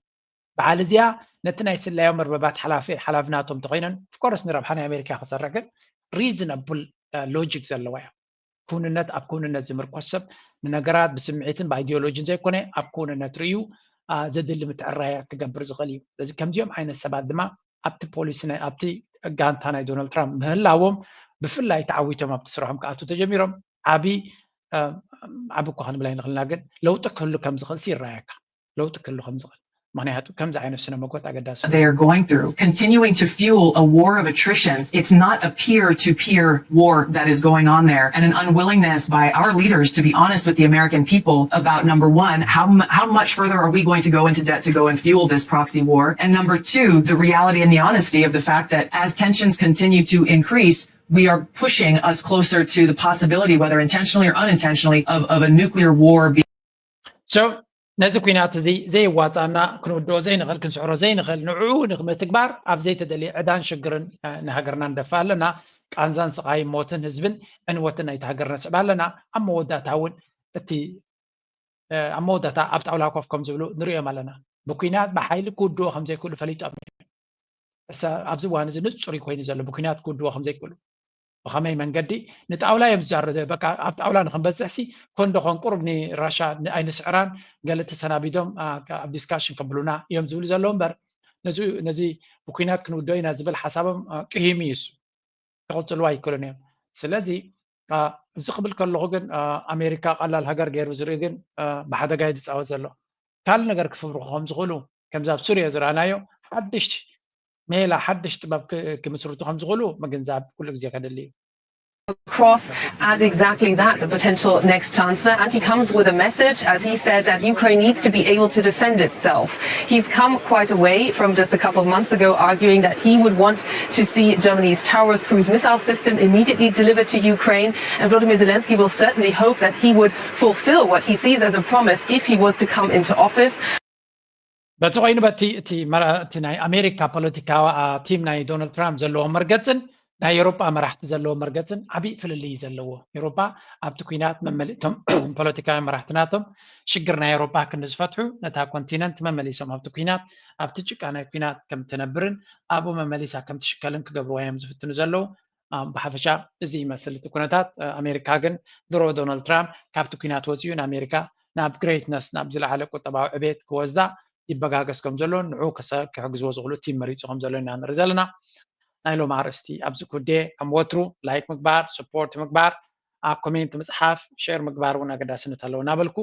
በዓል እዚኣ ነቲ ናይ ስለያዊ መርበባት ሓላፊ፣ ሓላፊ ናቶም እንተኮይነን፣ ኦፍኮርስ ንረብሓ ናይ ኣሜሪካ ክሰርሕ ግን ሪዝነብል ሎጂክ ዘለዋ እያ። ክውንነት ኣብ ክውንነት ዝምርኮስ ሰብ ንነገራት ብስምዒትን ብኣይዲዮሎጂን ዘይኮነ ኣብ ክውንነት ርእዩ፣ ኣ፣ ዘድሊ ምትዕራያ ክገብር ዝኽእል እዩ። ስለዚ ከምዚኦም ዓይነት ሰባት ድማ ኣብቲ ፖሊሲ ናይ፣ ኣብቲ ጋንታ ናይ ዶናልድ ትራምፕ ምህላዎም ብፍላይ ተዓዊቶም ኣብቲ ስርሖም ክኣቱ ተጀሚሮም ዓቢ፣ እ፣ ዓቢ እኳ ክንብል ኣይንኽእልና፣ ግን ለውጢ ክህሉ ከም ዝኽእል ሲ ይረኣየካ። ለውጢ ክህሉ ከም ዝኽእል። ምኽንያቱ ከምዚ ዓይነት ስነ መጎት ኣገዳሲ እዩ። They are going through, continuing to fuel a war of attrition. It's not a peer-to-peer war that is going on there, and an unwillingness by our leaders to be honest with the American people about, number one, how mu-, how much further are we going to go into debt to go and fuel this proxy war? And number two, the reality and the honesty of the fact that as tensions continue to increase, we are pushing us closer to the possibility, whether intentionally or unintentionally, of, of a nuclear war being So ነዚ ኩናት እዚ ዘየዋፃና፣ ክንውድኦ ዘይንኽእል፣ ክንስዕሮ ዘይንኽእል፣ ንዕኡ ንምትግባር ኣብ ዘይተደልየ ዕዳን ሽግርን፣ እ፣ ንሃገርና ንደፍእ ኣለና። ቃንዛን ስቓይን ሞትን ህዝብን ዕንወትን ናይቲ ሃገር ነስዕብ ኣለና። ኣብ መወዳእታ እውን እቲ፣ እ፣ ኣብ መወዳእታ ኣብ ጣውላ ኮፍ ከም ዝብሉ ንሪኦም ኣለና። ብኩናት ብሓይሊ ክውድኦ ከም ዘይክእሉ ፈሊጦም እዮም። እሳ-፣ ኣብዚ እዋን እዚ ንጹር ኮይኑ ዘሎ ብኩናት ክውድዎ ከም ዘይክእሉ። ብኸመይ መንገዲ ንጣውላ እዮም ዝዛረቡ። በቃ ኣብ ጣውላ ንኽንበጽሕሲ ኮን ዶ ኮን ቁሩብ ንራሻ ን-፣ ኣይንስዕራን፣ ገለ ተሰናቢዶም፣ ኣ፣ ኣብ ዲስካሽን ከብሉና እዮም ዝብሉ ዘለዉ እምበር፣ ነዚ፣ ነዚ ብኩናት ክንውድኦ ኢና ዝብል ሓሳቦም፣ ኣ፣ ቅሂሙ እዩ እሱ። ክቕጽልዎ ኣይክእሉን እዮም። ስለዚ እዚ ክብል ከለኹ ግን ኣሜሪካ ቀላል ሃገር ገይሩ ዝርኢ ግን ብሓደጋ እዩ ዝፃወት ዘሎ። ካልእ ነገር ክፍብርኹ ከም ዝኽእሉ ከምዚ ኣብ ሱርያ ዝረኣናዮ ሓድሽ ሜላ ሓድሽ ጥበብ ክምስርቱ ከም ዝኽእሉ ምግንዛብ ኩሉ ግዜ ከድሊ እዩ። Cross as exactly that, the potential next chancellor. And he comes with a message, as he said, that Ukraine needs to be able to defend itself. He's come quite a way from just a couple of months ago, arguing that he would want to see Germany's Taurus cruise missile system immediately delivered to Ukraine. And Volodymyr Zelensky will certainly hope that he would fulfill what he sees as a promise if he was to come into office. በቲ ኮይኑ በቲ እቲ ናይ ኣሜሪካ ፖለቲካዊ ቲም ናይ ዶናልድ ትራምፕ ዘለዎ መርገፅን ናይ ኤሮጳ መራሕቲ ዘለዎ መርገፅን ዓብዪ ፍልልይ ዘለዎ። ኤሮጳ ኣብቲ ኩናት መመሊእቶም ፖለቲካዊ መራሕቲ ናቶም ሽግር ናይ ኤሮጳ ክንዲ ዝፈትሑ ነታ ኮንቲነንት መመሊሶም ኣብቲ ኩናት ኣብቲ ጭቃ ናይ ኩናት ከም ትነብርን ኣብኡ መመሊሳ ከም ትሽከልን ክገብርዋ እዮም ዝፍትኑ ዘለዉ። ብሓፈሻ እዚ ይመስል እቲ ኩነታት። ኣሜሪካ ግን ድሮ ዶናልድ ትራምፕ ካብቲ ኩናት ወፂኡ ንኣሜሪካ ናብ ግሬትነስ ናብ ዝለዓለ ቁጠባዊ ዕቤት ክወስዳ ይበጋገስ ከም ዘሎ ንዑ ክሕግዝዎ ዝኽእሉ ቲም መሪፁ ከም ዘሎ ኢና ንርኢ ዘለና። ናይ ሎም ኣርእስቲ ኣብዚ ኩዴ ከም ወትሩ ላይክ ምግባር፣ ስፖርት ምግባር፣ ኣብ ኮሜንት ምፅሓፍ፣ ሼር ምግባር እውን ኣገዳስነት ኣለዎ እናበልኩ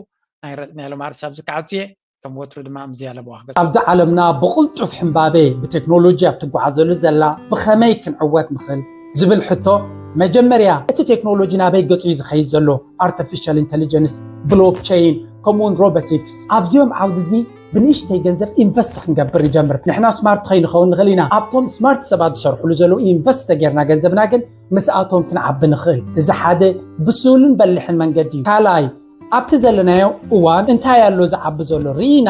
ናይ ሎም ኣርእስቲ ኣብዚ ክዓፅየ። ከም ወትሩ ድማ ምዝያ ለበዋ ክገ ኣብዚ ዓለምና ብቕልጡፍ ሕምባቤ ብቴክኖሎጂ ኣብ ትጓዓዘሉ ዘላ ብኸመይ ክንዕወት ንኽእል ዝብል ሕቶ መጀመርያ እቲ ቴክኖሎጂ ናበይ ገጹ እዩ ዝኸይድ ዘሎ? ኣርቲፊሻል ኢንቴሊጀንስ፣ ብሎክቸይን ከምኡውን ሮቦቲክስ ኣብዚኦም ዓውዲ እዚ ብንእሽተይ ገንዘብ ኢንቨስት ክንገብር ንጀምር። ንሕና ስማርት ከይንኸውን ንኽእል ኢና። ኣብቶም ስማርት ሰባት ዝሰርሕሉ ዘለዉ ኢንቨስት ተጌርና ገንዘብና ግን ምስኣቶም ክንዓቢ ንኽእል። እዚ ሓደ ብሱልን በሊሕን መንገዲ እዩ። ካልኣይ ኣብቲ ዘለናዮ እዋን እንታይ ኣሎ ዝዓቢ ዘሎ ርኢና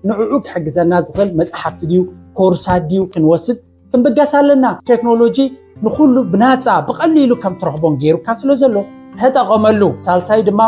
ንዕኡ ክሕግዘና ዝኽእል መፅሓፍቲ ድዩ ኮርሳት ድዩ ክንወስድ ክንብገስ ኣለና። ቴክኖሎጂ ንኹሉ ብናፃ ብቐሊሉ ከም ትረኽቦን ገይሩካ ስለ ዘሎ ተጠቐመሉ። ሳልሳይ ድማ